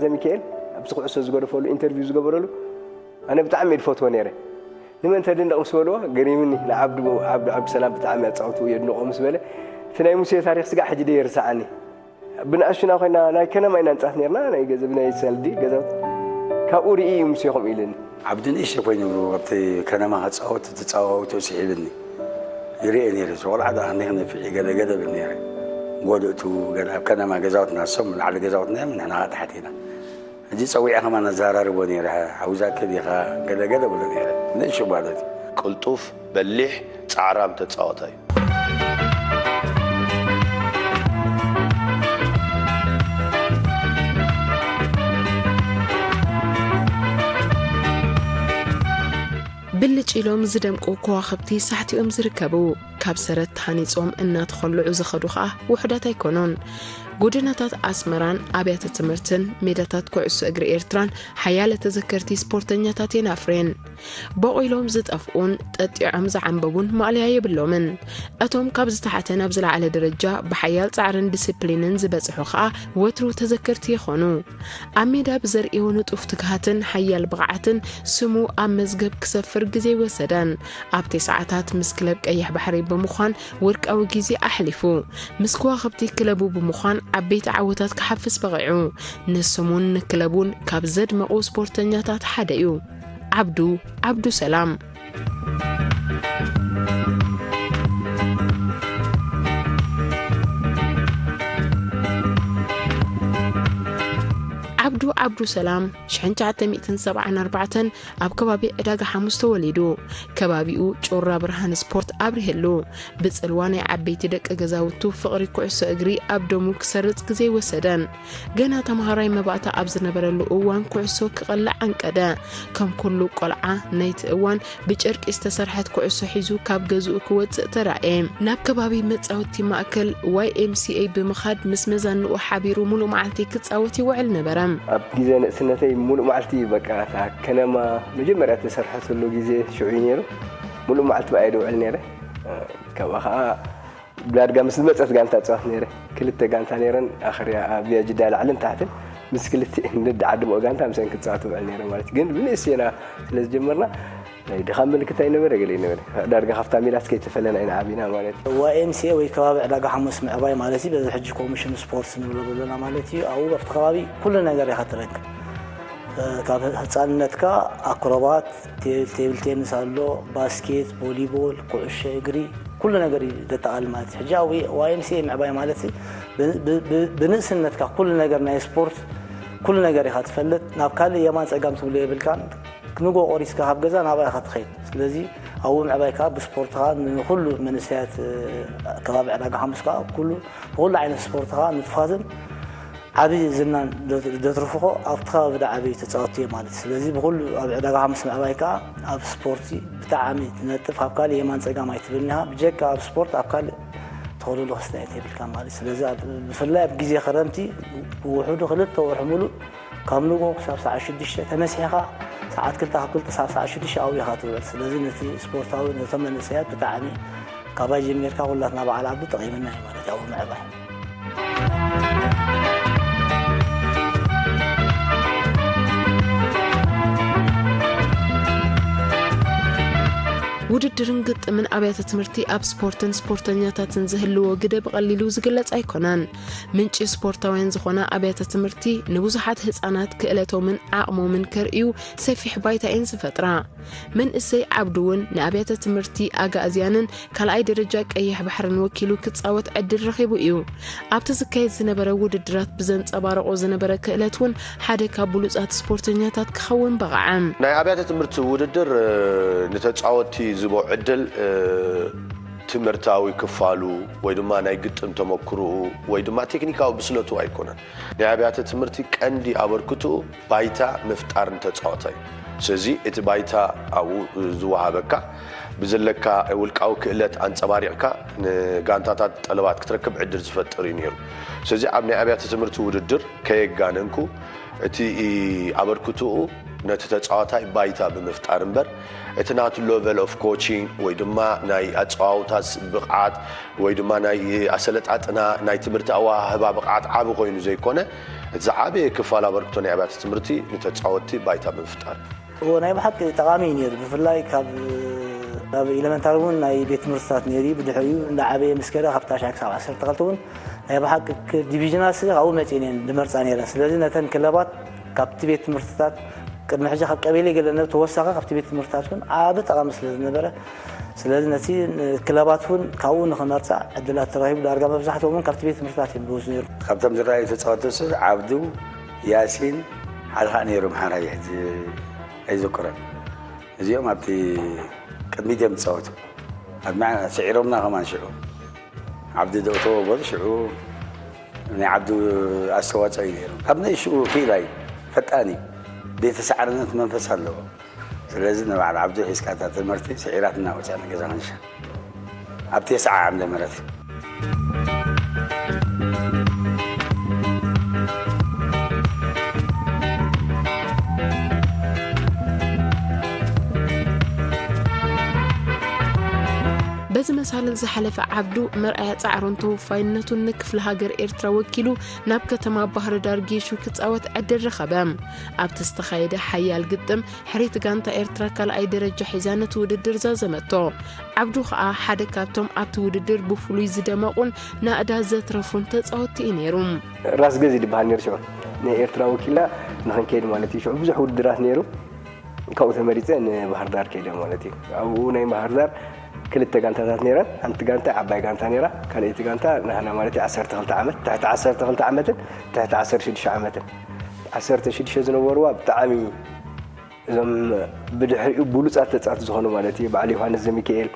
ዘሚካኤል ኣብዚ ኩዕሶ ዝገደፈሉ ኢንተርቪው ዝገበረሉ ኣነ ብጣዕሚ እየ ዝፈትዎ ነይረ። ንመን ተድንቕ ምስ በልዎ ገሪምኒ። ንዓብዱ፣ ዓብዱ ዓብዱሰላም ብጣዕሚ ኣጻውትኡ የድንቖ ምስ በለ፣ እቲ ናይ ሙሴ ታሪኽ ስጋዕ ሕጂ ደይ ይርስዓኒ። ብንኣሽቱና ኮይና ናይ ከነማ ኢና ንጻወት ነርና፣ ናይ ገዘብ ናይ ሰልዲ ገዛውቲ። ካብኡ ርኢ እዩ ሙሴ ከምኡ ኢልኒ። ዓብዱ ንእሽተይ ኮይኑ ኣብቲ ከነማ ክጻወት፣ እቲ ጻዋውቱ ስሒብኒ። ይርኤ ነይረ። እዚ ቆልዓ ደኣ ክንደይ ክነፍዕ እዩ፣ ገለ ገለ ብል ነይረ። ጎድእቱ ገለ ኣብ ከነማ ገዛውትና፣ እሶም ላዕሊ ገዛውትና እዮም፣ ንሕና ከኣ ታሕቲ ኢና። ሕጂ ጸዊዐ ከማን ኣዘራርቦ ነይረ፣ ሓውዛኪ ዲኻ? ገለ ገለ ብሎ ነይረ። ንእሽቶ ማለት እዩ። ቅልጡፍ፣ በሊሕ፣ ጻዕራም ተጻዋታይ እዩ። ብልጭ ኢሎም ዝደምቁ ከዋኽብቲ ሳሕቲ እዮም ዝርከቡ። ካብ ሰረት ተሃኒጾም እናተኾልዑ ዝኸዱ ኸኣ ውሑዳት ኣይኮኑን። ጎደናታት ኣስመራን ኣብያተ ትምህርትን ሜዳታት ኩዕሶ እግሪ ኤርትራን ሓያለ ተዘከርቲ ስፖርተኛታት የን ኣፍርየን። ቦቒሎም ዝጠፍኡን ጠጢዖም ዝዓምበቡን ማእለያ የብሎምን። እቶም ካብ ዝተሓተ ናብ ዝለዓለ ደረጃ ብሓያል ጻዕርን ዲስፕሊንን ዝበጽሑ ኸኣ ወትሩ ተዘከርቲ ይኾኑ። ኣብ ሜዳ ብዘርእዮ ንጡፍ ትግሃትን ሓያል ብቕዓትን ስሙ ኣብ መዝገብ ክሰፍር ግዜ ኣይወሰደን። ኣብ ተስዓታት ምስ ክለብ ቀይሕ ባሕሪ ብምዃን ወርቃዊ ግዜ ኣሕሊፉ። ምስ ከዋኽብቲ ክለቡ ብምዃን ዓበይቲ ዓወታት ክሓፍስ በቒዑ። ንስሙን ንክለቡን ካብ ዘድመቑ ስፖርተኛታት ሓደ እዩ። ዓብዱ ዓብዱ ሰላም። ዓብዱ ዓብዱ ሰላም ሽሕን ትሽዓተ ሚእትን ሰብዓን ኣርባዕተን ኣብ ከባቢ ዕዳጋ ሓሙስ ተወሊዱ። ከባቢኡ ጩራ ብርሃን ስፖርት ኣብሪህሉ። ብጽልዋ ናይ ዓበይቲ ደቂ ገዛውቱ ፍቕሪ ኩዕሶ እግሪ ኣብ ደሙ ክሰርጽ ግዜ ኣይወሰደን። ገና ተምሃራይ መባእታ ኣብ ዝነበረሉ እዋን ኩዕሶ ክቐልዕ ኣንቀደ። ከም ኩሉ ቆልዓ ናይቲ እዋን ብጨርቂ ዝተሰርሐት ኩዕሶ ሒዙ ካብ ገዝኡ ክወጽእ ተራእየ። ናብ ከባቢ መጻወቲ ማእከል ዋይ ኤም ሲ ኤ ብምኻድ ምስ መዛንኡ ሓቢሩ ሙሉእ መዓልቲ ክጻወት ይውዕል ነበረ። ኣብ ግዜ ንእስነተይ ሙሉእ መዓልቲ በቃ እታ ከነማ መጀመርያ እተሰርሐትሉ ግዜ ሽዑ እዩ ነይሩ። ሙሉእ መዓልቲ ብኣየ ድውዕል ነይረ። ካብኣ ኸኣ ብላድጋ ምስ ዝመጸት ጋንታ እጻወት ነይረ። ክልተ ጋንታ ነይረን፣ ኣኽርያ ኣብ ቪያጅዳ ላዕልን ታሕትን፣ ምስ ክልቲኤን ደድዓድመኦ ጋንታ ምስአን ክጻወት እውዕል ነይረ ማለት እዩ። ግን ብንእስና ስለ ዝጀመርና ናይ ድኻም ምልክት ኣይነበረ፣ ገለ ኣይነበረ። ዳርጋ ካብታ ሚላስ ከይተፈለና ኢና ዓቢና ማለት እዩ። ዋይ ኤም ሲ ኤ ወይ ከባቢ ዕዳጋ ሓሙስ ምዕባይ ማለት እዩ። በዚ ሕጂ ኮሚሽን ስፖርትስ ንብሎ ዘለና ማለት እዩ። ኣብኡ ኣብቲ ከባቢ ኩሉ ነገር ኢኻ ትረክብ። ካብ ህፃንነትካ ኣክሮባት፣ ቴብል፣ ቴብል ቴኒስ ኣሎ፣ ባስኬት፣ ቮሊቦል፣ ኩዕሾ እግሪ፣ ኩሉ ነገር እዩ ዘጠቓልል ማለት እዩ። ሕጂ ኣብ ዋይ ኤም ሲ ኤ ምዕባይ ማለት ብ-፣ ብ-፣ ብ-፣ ብንእስነትካ ኩሉ ነገር ናይ ስፖርት ኩሉ ነገር ኢኻ ትፈልጥ። ናብ ካልእ የማን ጸጋም ትብሎ የብልካን። ንጎ ቆሪስካ ካብ ገዛ ናብኣ ኢኻ ትኸይድ። ስለዚ ኣብኡ ምዕባይ ከኣ ብስፖርት ከኣ ንኹሉ መንእሰያት፣ እ፣ ከባቢ ዕዳጋ ሓሙስ ከኣ ኩሉ፣ ብኹሉ ዓይነት ስፖርት ከኣ ንጥፋትን ዓቢ ዝናን ደ-፣ ደትርፍኾ ኣብቲ ከባቢ ደዓበዩ ተጻወትቲ እዮም ማለት እዩ። ስለዚ ብኹሉ ኣብ ዕዳጋ ሓሙስ ምዕባይ ከኣ ኣብ ስፖርቲ ብጣዕሚ ትነጥፍ፣ ካብ ካልእ የማን ጸጋም ኣይትብልንኻ። ብጀካ ኣብ ስፖርት ኣብ ካልእ ተኸለሎ ክስታይ የብልካን ማለት እዩ። ስለዚ ኣብ፣ ብፍላይ ኣብ ግዜ ክረምቲ ብውሕዱ ክልተ ወርሒ ሙሉእ ካብ ንግሆ ክሳብ ሰዓት ሽዱሽተ ተነሲሕኻ ሰዓት ክልተ ካብ ክልተ ክሳብ ሰዓት ሽዱሽተ ኣብኡ ኢኻ ትውዕል። ስለዚ ነቲ ስፖርታዊ ነቶም መንእሰያት ብጣዕሚ ካባይ ጀሚርካ ኩላትና በዓል ዓዱ ጠቒምና እዩ ማለት እዩ ኣብኡ ምዕባይ። ውድድርን ግጥምን ኣብያተ ትምህርቲ ኣብ ስፖርትን ስፖርተኛታትን ዝህልዎ ግደ ብቐሊሉ ዝግለጽ ኣይኮነን። ምንጪ ስፖርታውያን ዝኾና ኣብያተ ትምህርቲ ንብዙሓት ህጻናት ክእለቶምን ዓቕሞምን ከርእዩ ሰፊሕ ባይታ እየን ዝፈጥራ። መንእሰይ ዓብዱ እውን ንኣብያተ ትምህርቲ ኣጋእዝያንን ካልኣይ ደረጃ ቀይሕ ባሕርን ወኪሉ ክጻወት ዕድል ረኺቡ እዩ። ኣብቲ ዝካየድ ዝነበረ ውድድራት ብዘንጸባረቖ ዝነበረ ክእለት እውን ሓደ ካብ ብሉጻት ስፖርተኛታት ክኸውን በቕዐ። ናይ ኣብያተ ትምህርቲ ውድድር፣ እ፣ ንተጻወትቲ ዝቦ ዕድል፣ እ፣ ትምህርታዊ ክፋሉ ወይ ድማ ናይ ግጥም ተመክሮኡ ወይ ድማ ቴክኒካዊ ብስለቱ ኣይኮነን። ናይ ኣብያተ ትምህርቲ ቀንዲ ኣበርክትኡ ባይታ ምፍጣር ንተጻዋታይ። ስለዚ እቲ ባይታ ኣብኡ ዝወሃበካ ብዘለካ ውልቃዊ ክእለት ኣንጸባሪቕካ ንጋንታታት ጠለባት ክትረክብ ዕድል ዝፈጥር እዩ ነይሩ። ስለዚ ኣብ ናይ ኣብያተ ትምህርቲ ውድድር ከየጋነንኩ እቲ ኣበርክትኡ ነቲ ተጻዋታይ ባይታ ብምፍጣር እምበር እቲ ናቱ ሎቨል ኦፍ ኮቺንግ ወይ ድማ ናይ ኣጸዋውታ ስ-፣ ብቕዓት ወይ ድማ ናይ ኣሰለጣጥና ናይ ትምህርቲ ኣወሃህባ ብቕዓት ዓቢ ኮይኑ ዘይኮነ እቲ ዝዓበየ ክፋል ኣበርክቶ ናይ ኣብያተ ትምህርቲ ንተጻወትቲ ባይታ ብምፍጣር። እዎ፣ ናይ ብሓቂ ጠቓሚ እዩ ነይሩ። ብፍላይ ካብ ኣብ ኤለመንታሪ እውን ናይ ቤት ትምህርትታት ነይሩ እዩ። ብድሕሪኡ እንዳዓበየ ምስ ከደ ካብ ታሽዓይ ክሳብ ዓሰርተ ክልተ እውን ናይ ብሓቂ ክ- ዲቪዥናት ስለ ካብኡ መፅእን እየን ዝመርፃ ነይረን። ስለዚ ነተን ክለባት ካብቲ ቤት ትምህርትታት ቅድሚ ሕጂ ካብ ቀበሌ ገለ ነብ ተወሳኺ ካብቲ ቤት ትምህርትታት እውን ዓቢ ጠቓሚ ስለ ዝነበረ ስለዚ ነቲ ክለባት እውን ካብኡ ንኽመርፃ ዕድላት ተራሂቡ ዳርጋ መብዛሕትኦም እውን ካብቲ ቤት ትምህርትታት እዮም ዝወፁ ነይሩ። ካብቶም ዝረኣዩ ተፃወትቲ ሱስ ዓብዱ፣ ያሲን ሓደ ከዓ ነይሩ ምሓራይ ሕጂ ኣይዝክሮን። እዚኦም ኣብቲ ቅድሚት እዮም ዝፃወቱ። ኣድማ ስዒሮምና ከማን ሽዑ ዓብዱ ደእተዎ በሉ ሽዑ ናይ ዓብዱ ኣስተዋፅኦ እዩ ነይሩ። ካብ ናይ ሽዑ ክኢላ እዩ፣ ፈጣን እዩ። ቤተ ሰዓርነት መንፈስ ኣለዎ። ስለዚ ንበዓል ዓብዱ ሒዝካ እታ ትምህርቲ ስዒራትና ወፂኣ ንገዛ ክንሻ ኣብ ቴስዓ ዓምደ ምህረት እዩ። በዚ መሳልል ዝሓለፈ ዓብዱ መርኣያ ጻዕሩን ተወፋይነቱን ንክፍለ ሃገር ኤርትራ ወኪሉ ናብ ከተማ ባህር ዳር ጌሹ ክጻወት ዕድል ረኸበ። ኣብቲ ዝተኻየደ ሓያል ግጥም ሕሪት ጋንታ ኤርትራ ካልኣይ ደረጃ ሒዛ ነቲ ውድድር ዛዘመቶ። ዓብዱ ኸኣ ሓደ ካብቶም ኣብቲ ውድድር ብፍሉይ ዝደመቑን ናእዳ ዘትረፉን ተጻወትቲ እዩ ነይሩ። ራስ ገዝ እዩ ዝበሃል ነይሩ ሽዑ ንኤርትራ ወኪልና ንኽንከይድ ማለት እዩ። ሽዑ ብዙሕ ውድድራት ነይሩ። ካብኡ ተመሪፀ ንባህር ዳር ከይደ ማለት እዩ። ኣብኡ ናይ ባህር ዳር ክልተ ጋንታታት ነይረን። ሓንቲ ጋንታ ዓባይ ጋንታ ነይራ፣ ካልኣይቲ ጋንታ ናህና ማለት እዩ ዓሰርተ ክልተ ዓመት፣ ትሕቲ ዓሰርተ ክልተ ዓመትን ትሕቲ ዓሰርተ ሽዱሽተ ዓመትን። ዓሰርተ ሽዱሽተ ዝነበርዋ ብጣዕሚ እዞም ብድሕሪኡ ብሉፃት ተፃወቲ ዝኾኑ ማለት እዩ። በዓል ዮሃንስ ዘሚካኤል፣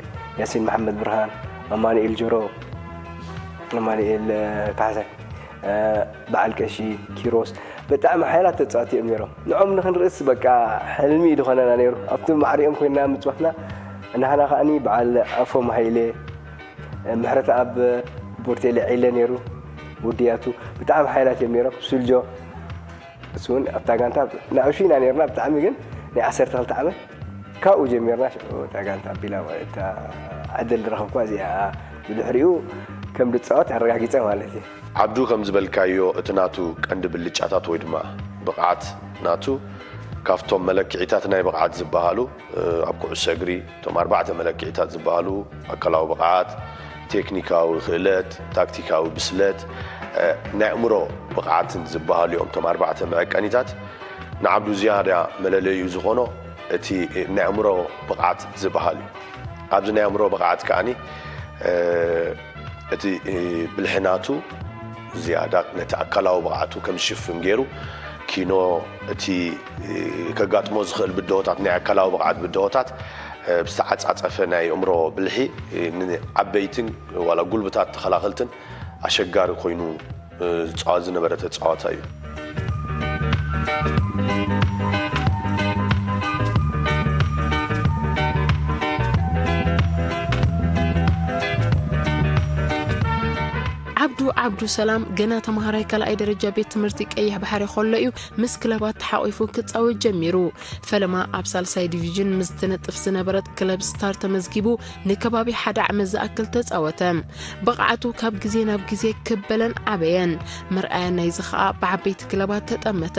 ያሲን መሓመድ ብርሃን፣ ኣማኑኤል ጆሮ፣ ኣማኑኤል ካሕሳይ፣ በዓል ቀሺ ኪሮስ ብጣዕሚ ሓያላት ተፃወቲ እዮም ነይሮም። ንዖም ንክንርእስ በቃ ሕልሚ እዩ ዝኾነና ነይሩ። ኣብቲ ማዕሪኦም ኮይና ምፅዋትና። ንሓና ከዓኒ በዓል ኣፎም ሃይለ፣ ምሕረተኣብ ቦርቴለ ዒለ ነይሩ። ውድያቱ ብጣዕሚ ሓያላት እዮም ነይሮም። ሱልጆ እሱ እውን ኣብታ ጋንታ ንኣሽቱ ኢና ነይርና ብጣዕሚ ግን ናይ ዓሰርተ ክልተ ዓመት ካብኡ ጀሚርና ሽዑ እታ ጋንታ ኣቢላ እታ ዕድል ዝረኸብኩዋ እዚኣ ብድሕሪኡ ከም ዝፃወት ኣረጋጊፀ ማለት እዩ። ዓብዱ ከም ዝበልካዮ እቲ ናቱ ቀንዲ ብልጫታት ወይ ድማ ብቕዓት ናቱ ካብቶም መለክዒታት ናይ ብቕዓት ዝበሃሉ ኣብ ኩዕሶ እግሪ እቶም ኣርባዕተ መለክዒታት ዝበሃሉ ኣካላዊ ብቕዓት፣ ቴክኒካዊ ክእለት፣ ታክቲካዊ ብስለት፣ ናይ ኣእምሮ ብቕዓትን ዝበሃሉ እዮም እቶም ኣርባዕተ መዐቀኒታት። ንዓብዱ ዝያዳ መለለይኡ ዝኾኖ እቲ ናይ ኣእምሮ ብቕዓት ዝበሃል እዩ። ኣብዚ ናይ ኣእምሮ ብቕዓት ከዓኒ እቲ ብልሒ ናቱ ዝያዳ ነቲ ኣካላዊ ብቕዓቱ ከም ዝሽፍን ገይሩ ኪኖ እቲ ከጋጥሞ ዝኽእል ብድሆታት ናይ ኣካላዊ ብቕዓት ብድሆታት ብዝተዓጻጸፈ ናይ ኣእምሮ ብልሒ ንዓበይትን ዋላ ጉልብታት ተኸላኸልትን ኣሸጋሪ ኮይኑ ዝፃወት ዝነበረ ተፃዋታይ እዩ። ዓብዱ ዓብዱ ሰላም ገና ተምሃራይ ካልኣይ ደረጃ ቤት ትምህርቲ ቀይሕ ባሕሪ ከሎ እዩ ምስ ክለባት ተሓቒፉ ክጻወት ጀሚሩ። ፈለማ ኣብ ሳልሳይ ዲቪዥን ምስ ትነጥፍ ዝነበረት ክለብ ስታር ተመዝጊቡ ንከባቢ ሓደ ዓመት ዝኣክል ተጻወተ። ብቕዓቱ ካብ ግዜ ናብ ግዜ ክበለን ዓበየን። መርኣያ ናይዚ ኸኣ ብዓበይቲ ክለባት ተጠመተ።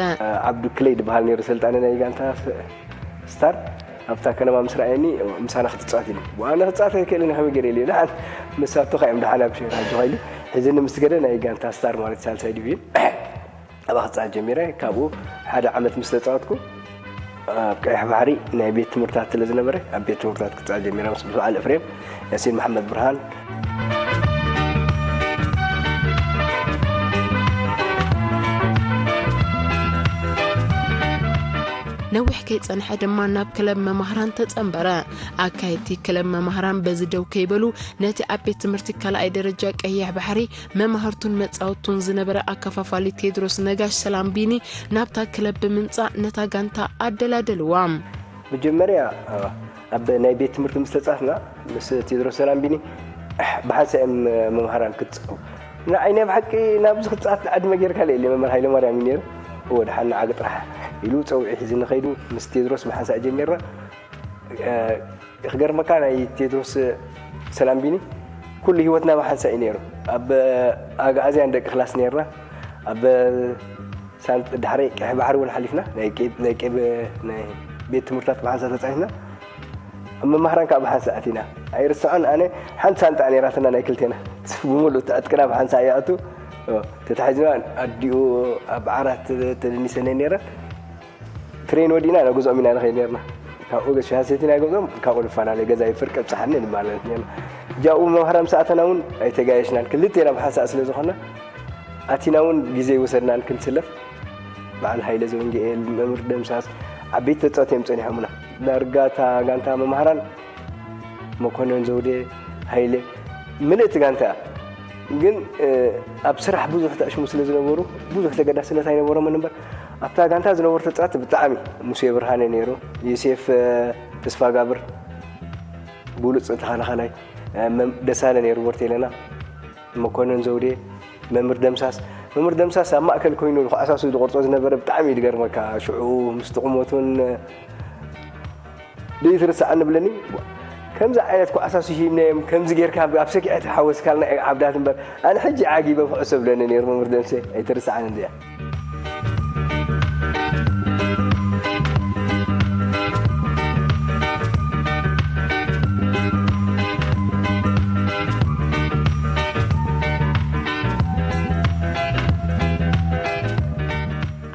ዓብዱ ክለይ ዝበሃል ነይሩ ሰልጣኒ ናይ ጋንታ ስታር ኣብታ ከነማ ምስ ረኣየኒ ምሳና ክትጻወት ኢሉ ኣነ ክጻወት ኣይክእልን ከመይ ገይረ ኢሉ ደሓን ምሳቱ ካዮም ደሓን ኣብ ሸራጆ ኢሉ ሒዝኒ ምስ ገደ ናይ ጋንታ ስታር ማለት ሳልሳይ ዲቪዥን ኣብኣ ክፃወት ጀሚረ። ካብኡ ሓደ ዓመት ምስ ተፃወትኩ ኣብ ቀይሕ ባሕሪ ናይ ቤት ትምህርታት ስለ ዝነበረ ኣብ ቤት ትምህርታት ክፃወት ጀሚረ ምስ በዓል እፍሬም፣ ያሲን መሓመድ ብርሃን። ነዊሕ ከይጸንሐ ድማ ናብ ክለብ መማህራን ተጸንበረ። ኣካየድቲ ክለብ መማህራን በዚ ደው ከይበሉ ነቲ ኣብ ቤት ትምህርቲ ካልኣይ ደረጃ ቀይሕ ባሕሪ መማህርቱን መጻወቱን ዝነበረ ኣከፋፋሊ ቴድሮስ ነጋሽ ሰላምቢኒ ናብታ ክለብ ብምምጻእ ነታ ጋንታ ኣደላደልዋ። መጀመርያ ኣብ ናይ ቤት ትምህርቲ ምስ ተጻትና ምስ ቴድሮስ ሰላምቢኒ ብሓንሳእ እዮም መምሃራን ክትጽኡ ንዓይ ናይ ብሓቂ ናብዚ ክትጻት ንዓድመ ጌርካ ኢለ መምህር ሃይለማርያም እዩ ነይሩ። እወ ደሓን ንዓግ ጥራሕ ኢሉ ጸውዒ ሒዝኒ ከይዱ ምስ ቴድሮስ ብሓንሳእ ጀሚርና ክገርመካ ናይ ቴድሮስ ሰላምቢኒ ኩሉ ህይወትና ብሓንሳ እዩ ነይሩ ኣብ ኣግኣዝያን ደቂ ክላስ ነይርና ኣብ ሳንት-፣ ድሕሪ ቀይሕ ባሕሪ እውን ሓሊፍና፣ ናይ ቄብ-፣ ናይ ቄብ-፣ ናይ ቤት ትምህርታት ብሓንሳእ ተጻሒፍና፣ ኣብ መማህራን ከዓ ብሓንሳእ ኣቲና። ኣይርስዖን ኣነ፣ ሓንቲ ሳንጣ ነይራትና ናይ ክልቴና። ብምሉእ ትዕጥቅና ብሓንሳእ ይኣቱ። ኦ፣ ተታሒዝና፣ ኣዲኡ ኣብ ዓራት ተደኒሰን ነይረን። ትሬን ወዲእና ናብ ገዝኦም ኢና ንኸይድ ነርና። ካብኡ ገዝ ሻሂ ሰቲና ገዝኦም፣ ካብኡ ንፈላለ፣ ገዛ ይፍርቀ ብጽሓኒ ንባላለት ነርና። እጃኡ መምሃራ ምስ ኣተና እውን ኣይተጋየሽናን። ክልቴና ብሓንሳእ ስለ ዝኾና፣ ኣቲና እውን ግዜ ይወሰድናን ክንስለፍ። በዓል ሃይለ ዘወንጌኤል፣ መምህር ደምሳስ፣ ዓበይቲ ተጻወት እዮም ጸኒሖምና። ዳርጋ እታ ጋንታ መምሃራን መኮነን ዘውዴ፣ ሃይለ፣ ምልእቲ ጋንታ እያ። ግን፣ እ፣ ኣብ ስራሕ ብዙሕ ተዕሽሙ ስለ ዝነበሩ፣ ብዙሕ ተገዳስነት ኣይነበሮምን እምበር፣ ኣብታ ጋንታ ዝነበሩ ተጻወትቲ ብጣዕሚ፣ ሙሴ ብርሃነ ነይሩ፣ ዮሴፍ፣ እ፣ ተስፋጋብር፣ ብሉጽ ተኸላኻላይ፣ እ፣ መም-፣ ደሳለ ነይሩ፣ ቦርቴለና፣ መኮነን ዘውዴ፣ መምህር ደምሳስ። መምህር ደምሳስ ኣብ ማእከል ኮይኑ ንኳዕሳሱ ዝቆርጾ ዝነበረ ብጣዕሚ እዩ ዝገርመካ። ሽዑ ምስቲ ቁመቱን ዘይትርስዓኒ ብለኒ። ከምዚ ዓይነት ኳዕሳሱ ሂብናዮም፣ ከምዚ ጌርካ ኣብ ሰኪዐ ተሓወስካልና ዓብዳት እምበር፣ ኣነ ሕጂ ዓጊበ ኩዕሶ ብለኒ ነይሩ መምህር ደምሴ። ኣይትርስዓኒ እዚኣ።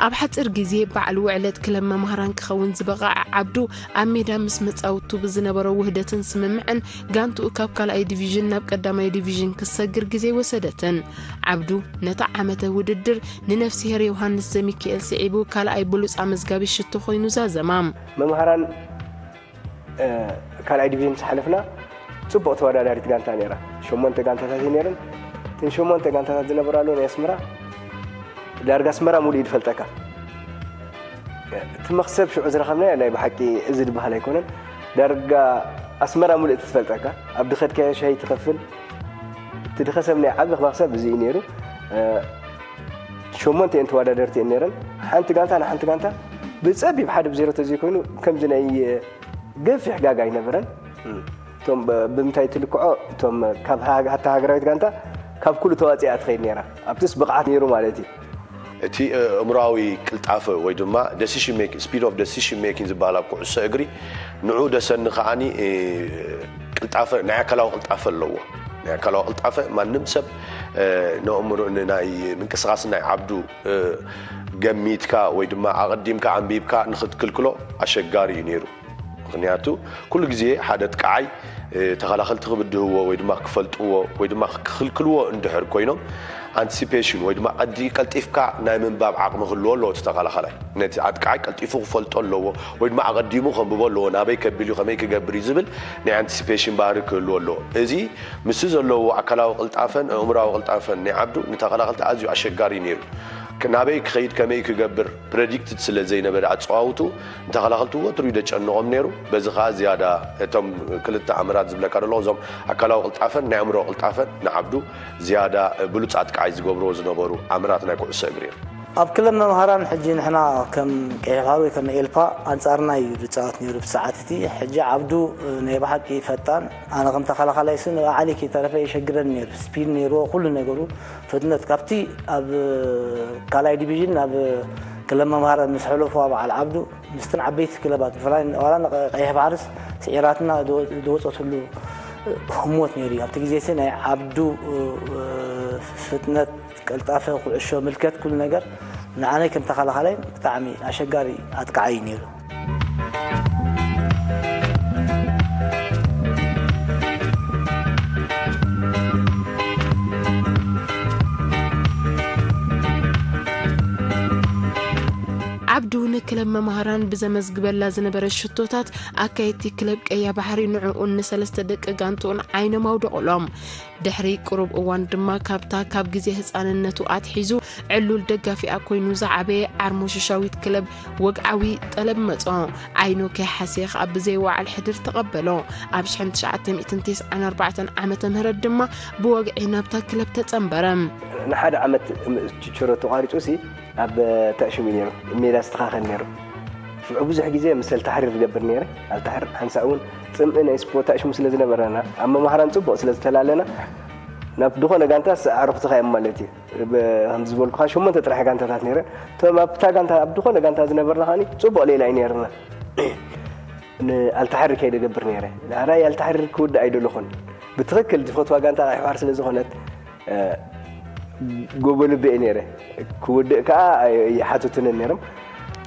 ኣብ ሓጺር ግዜ በዓል ውዕለት ክለብ መምሃራን ክኸውን ዝበቕዐ ዓብዱ፣ ኣብ ሜዳ ምስ መጻውቱ ብዝነበሮ ውህደትን ስምምዕን፣ ጋንትኡ ካብ ካልኣይ ዲቪዥን ናብ ቀዳማይ ዲቪዥን ክሰግር ግዜ ኣይወሰደትን። ዓብዱ ነታ ዓመተ ውድድር ንነፍስሄር ዮሃንስ ዘሚካኤል ስዒቡ ካልኣይ ብሉጽ ኣመዝጋቢ ሽቶ ኮይኑ ዛዘማ። መምሃራን፣ እ፣ ካልኣይ ዲቪዥን ምስ ሓለፍና ጽቡቕ ተወዳዳሪት ጋንታ ነይራ። ሸሞንተ ጋንታታት እዩ ነይረን። እተን ሸሞንተ ጋንታታት ዝነበራሉ ናይ ኣስመራ፣ ዳርጋ ኣስመራ ሙሉእ እዩ ዝፈልጠካ። እቲ መኽሰብ ሽዑ ዝረኸብናዮ ናይ ብሓቂ እዚ ዝበሃል ኣይኮነን። ዳርጋ ኣስመራ ሙሉእ ትፈልጠካ። ኣብ ድኸድካዮ ሻሂ ትኸፍል። እቲ ድኸሰብ ናይ ዓቢ መኽሰብ እዚ እዩ ነይሩ። እ፣ ሸሞንተ እየን ተወዳደርቲ እየን ነይረን። ሓንቲ ጋንታ ንሓንቲ ጋንታ ብጸቢብ ሓደ ብዜሮ ተዘይኮይኑ ከምዚ ናይ ገፊሕ ጋጋ ኣይነበረን። እቶም ብ-፣ ብምንታይ ትልክዖ? እቶም ካብ ሃ-፣ ሃታ ሃገራዊት ጋንታ ካብ ኩሉ ተዋጺኣ ትኸይድ ነይራ። ኣብትስ ብቕዓት ነይሩ ማለት እዩ። እቲ፣ እ፣ እምሮኣዊ ቅልጣፈ ወይ ድማ decision making፣ speed of decision making ዝበሃል ኣብ ኩዕሶ እግሪ፣ ንዑ ደሰኒ ከዓኒ፣ እ፣ ቅልጣፈ፣ ናይ ኣካላዊ ቅልጣፈ ኣለዎ። ናይ ኣካላዊ ቅልጣፈ ማንም ሰብ፣ እ፣ ንእምሮ-፣ ን-፣ ናይ ምንቅስቓስ ናይ ዓብዱ፣ እ፣ ገሚትካ ወይ ድማ ኣቐዲምካ ኣንቢብካ ንኽትክልክሎ ኣሸጋሪ እዩ ነይሩ። ምኽንያቱ፣ ኩሉ ግዜ ሓደ ኣጥቃዓይ፣ እ፣ ተኸላኸልቲ ክብድህዎ ወይ ድማ ክፈልጥዎ ወይ ድማ ክኽልክልዎ እንድሕር ኮይኖም፣ ኣንቲሲፔሽን ወይ ድማ ቀዲ-፣ ቀልጢፍካ ናይ ምንባብ ዓቕሚ ክህልዎ ኣለዎ እቲ ተኸላኸላይ። ነቲ ኣጥቃዓይ ቀልጢፉ ክፈልጦ ኣለዎ ወይ ድማ ኣቐዲሙ ከንብቦ ኣለዎ፣ ናበይ ከቢል እዩ፣ ከመይ ክገብር እዩ ዝብል ናይ ኣንቲሲፔሽን ባህሪ ክህልዎ ኣለዎ። እዚ ምስቲ ዘለዎ ኣካላዊ ቅልጣፈን ኣእምሮኣዊ ቅልጣፈን ናይ ዓብዱ ንተኸላኸልቲ ኣዝዩ ኣሸጋሪ ነይሩ። ክ-፣ ናበይ ክኸይድ፣ ከመይ ክገብር ፕረዲክትድ ስለ ዘይነበረ ኣጸዋውትኡ፣ ንተኸላኸልቲ ወትሩ እዩ ደጨንቖም ነይሩ። በዚ ኸኣ ዝያዳ እቶም ክልተ ኣምራት ዝብለካ ዘለኹ፣ እዞም ኣካላዊ ቅልጣፈን ናይ ኣእምሮ ቅልጣፈን ንዓብዱ ዝያዳ ብሉጽ ኣጥቃዓይ ዝገብርዎ ዝነበሩ ኣምራት ናይ ኩዕሶ እግሪ እዮም። ኣብ ክለብ መምሃራን ሕጂ ንሕና ከም ቀይሕ ባሕሪ ወይ ከም ኤልፓ ኣንጻርና እዩ ዝጻወት ነይሩ ብሰዓት እቲ። ሕጂ ዓብዱ ናይ ብሓቂ ፈጣን፣ ኣነ ከም ተኸላኻላይ ሱ ንባዕሊ ከይተረፈ የሸግረኒ ነይሩ። ስፒድ ነይርዎ፣ ኩሉ ነገሩ ፍጥነት። ካብቲ ኣብ ካልኣይ ዲቪዥን ናብ ክለብ መምሃራን ምስ ሕለፉ በዓል ዓብዱ፣ ምስተን ዓበይቲ ክለባት ብፍላይ ዋላ ንቀይሕ ባሕርስ ስዒራትና ዝወ-፣ ዝወጸትሉ ህሞት ነይሩ እዩ። ኣብቲ ግዜ ሲ ናይ ዓብዱ ፍጥነት፣ ቀልጣፈ፣ ኩዕሾ ምልከት፣ ኩሉ ነገር ንዓነይ ከም ተኸላኻላይ ብጣዕሚ ኣሸጋሪ ኣጥቃዓይ እዩ ነይሩ። ዓብዱ ንክለብ መምሃራን ብዘመዝግበላ ዝነበረ ሽቶታት፣ ኣካየድቲ ክለብ ቀያ ባሕሪ ንዕኡን ንሰለስተ ደቂ ጋንትኡን ዓይኖም ኣውደቑሎም። ድሕሪ ቁሩብ እዋን ድማ ካብታ ካብ ግዜ ህጻንነቱ ኣትሒዙ ዕሉል ደጋፊኣ ኮይኑ ዝዓበየ ዓርሞሽሻዊት ክለብ ወግዓዊ ጠለብ መጾ። ዓይኑ ከይሓሰየ ከኣ ብዘይ ወዓል ሕድር ተቐበሎ። ኣብ ሽሕን ትሽዓተ ሚእትን ተስዓን ኣርባዕተን ዓመተ ምህረት ድማ ብወግዒ ናብታ ክለብ ተጸንበረ። ንሓደ ዓመት ም-፣ ች-፣ ችሮት ተቋሪጹ ሲ ኣብ ተዕሽሙ ነይሩ፣ ሜዳ ዝተኻኸል ነይሩ። ሽዑ ብዙሕ ግዜ ምስ ኣልታሕሪር ዝገብር ነይረ። ኣልታሕሪር ሓንሳእ እውን ጽምኢ ናይ ስፖርት ተዕሽሙ ስለ ዝነበረና፣ ኣብ መምሃራን ጽቡቕ ስለ ዝተላለና፣ ናብ ዝኾነ ጋንታስ ኣዕሩኽትኻ እዮም ማለት እዩ። ብ-፣ ከምዚ ዝበልኩኻ ሸሞንተ ጥራሕ ጋንታታት ነይረን። እቶም ኣብታ ጋንታ፣ ኣብ ዝኾነ ጋንታ ዝነበርና ከኣኒ ጽቡቕ ሌላ እዩ ነይርና። ን-፣ ኣልተሓሪ ከይደ ገብር ነይረ። ንዓናይ ኣልተሓሪ ክውድእ ኣይደለኹን። ብትኽክል ዝፈትዋ ጋንታ ቀይሕ ባሕሪ ስለ ዝኾነት፣ እ፣ ጎቦ ልቢ እየ ነይረ። ክውድእ ከኣ ኣይ-፣ ኣይሓተቱንን ነይሮም።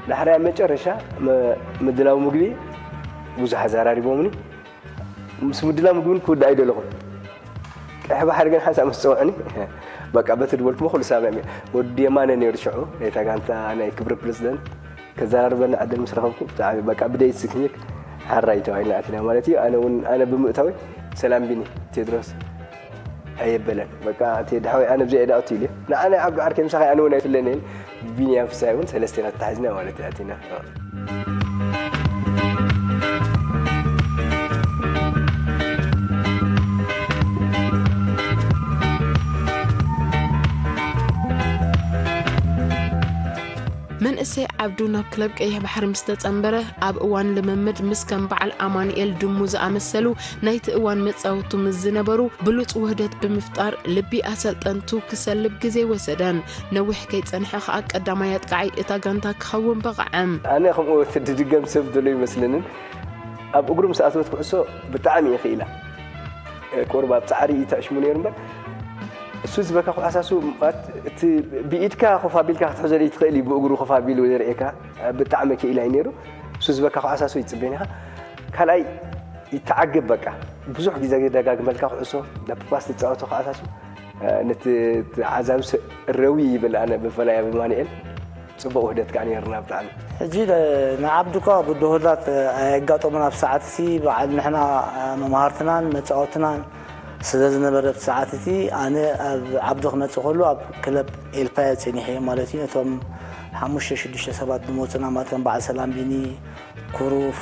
ዳሕራይ ኣብ መጨረሻ መ-፣ ምድላው ምግቢ ብዙሕ ኣዘራሪቦምኒ። ምስ ምድላው ምግብን ክውድእ ኣይደለኹን። ቀይሕ ባሕሪ ግን ሓንሳእ ምስ ጸውዑኒ፣ በቃ በቲ ዝበልኩሞ ኩሉ ሰማሚዐ። ወዲ የማነ ነይሩ ሽዑ፣ ናይታ ጋንታ ናይ ክብሪ ፕሬዝደንት። ከዘራርበኒ ዕድል ምስ ረኸብኩ፣ ብጣዕሚ በቃ ብደይ ስክኒክ ሓራይ ተባሂልና ኣቲና ማለት እዩ። ኣነ እውን፣ ኣነ ብምእታወይ፣ "ሰላም ቢኒ፣ ቴድሮስ ኣየበለን። በቃ ቴዲ ሓወይ፣ ኣነ ብዘይ ዕዳ ኣቱ" ኢሉ። ንዓና ዓብዱ ዓርከይ ምሳኸ ኣነ እውን ኣይፍለንን። ቢንያም ፍሳይ እውን ሰለስቴና ተታሒዝና ማለት እዩ ኣቲና። መንእሰይ ዓብዱ ናብ ክለብ ቀይሕ ባሕሪ ምስ ተጸንበረ፣ ኣብ እዋን ልምምድ ምስ ከም በዓል ኣማኑኤል ድሙ ዝኣመሰሉ ናይቲ እዋን መጻወቱ ምስ ዝነበሩ ብሉጽ ውህደት ብምፍጣር ልቢ ኣሰልጠንቱ ክሰልብ ግዜ ወሰደን። ነዊሕ ከይጸንሐ ከኣ ቀዳማይ ኣጥቃዓይ እታ ጋንታ ክኸውን በቕዐ። ኣነ ከምኡ ድድገም ሰብ ዘሎ ይመስለንን። ኣብ እግሩ ምስ ኣተወት ኩዕሶ ብጣዕሚ እየ ክኢላ። ቁሩብ ኣብ ጻዕሪ እዩ ተዕሽሙ ነይሩ እምበር፣ እሱ ዝበካ ኩዓሳሱ፣ ማለት፣ እቲ ብኢድካ ኮፍ ኣቢልካ ክትሕዞ ዘይትኽእል እዩ፣ ብእግሩ ኮፍ ኣቢሉ ዘርእየካ። ብጣዕሚ ክኢላ እዩ ነይሩ። እሱ ዝበካ ኩዓሳሱ ይጽበን ኢኻ። ካልኣይ ይተዓገብ፣ በቃ ብዙሕ ግዜ ደጋግመልካ ኩዕሶ፣ ናብ ፓስ ትጻወቶ ኩዓሳሱ፣ ነቲ፣ እቲ ዓዛብስ ረዊ ይብል። ኣነ ብፍላይ ኣብ ኣማኑኤል ጽቡቕ ውህደት ከኣ ነይርና ብጣዕሚ። ሕጂ ለ-፣ ንዓብዱ እኳ ብድሆታት ኣየጋጠሙን። ኣብ ሰዓት እቲ በዓል ንሕና መማህርትናን መጻወትናን ስለ ዝነበረ፣ ኣብቲ ሰዓት እቲ ኣነ ኣብ ዓብዱ ክመጽእ ከሎ ኣብ ክለብ ኤልፓ እየ ጸኒሐ ማለት እዩ። ነቶም ሓሙሽተ ሽዱሽተ ሰባት ዝመጹና ማለት ከም በዓል ሰላም ቢኒ፣ ኩሩፍ፣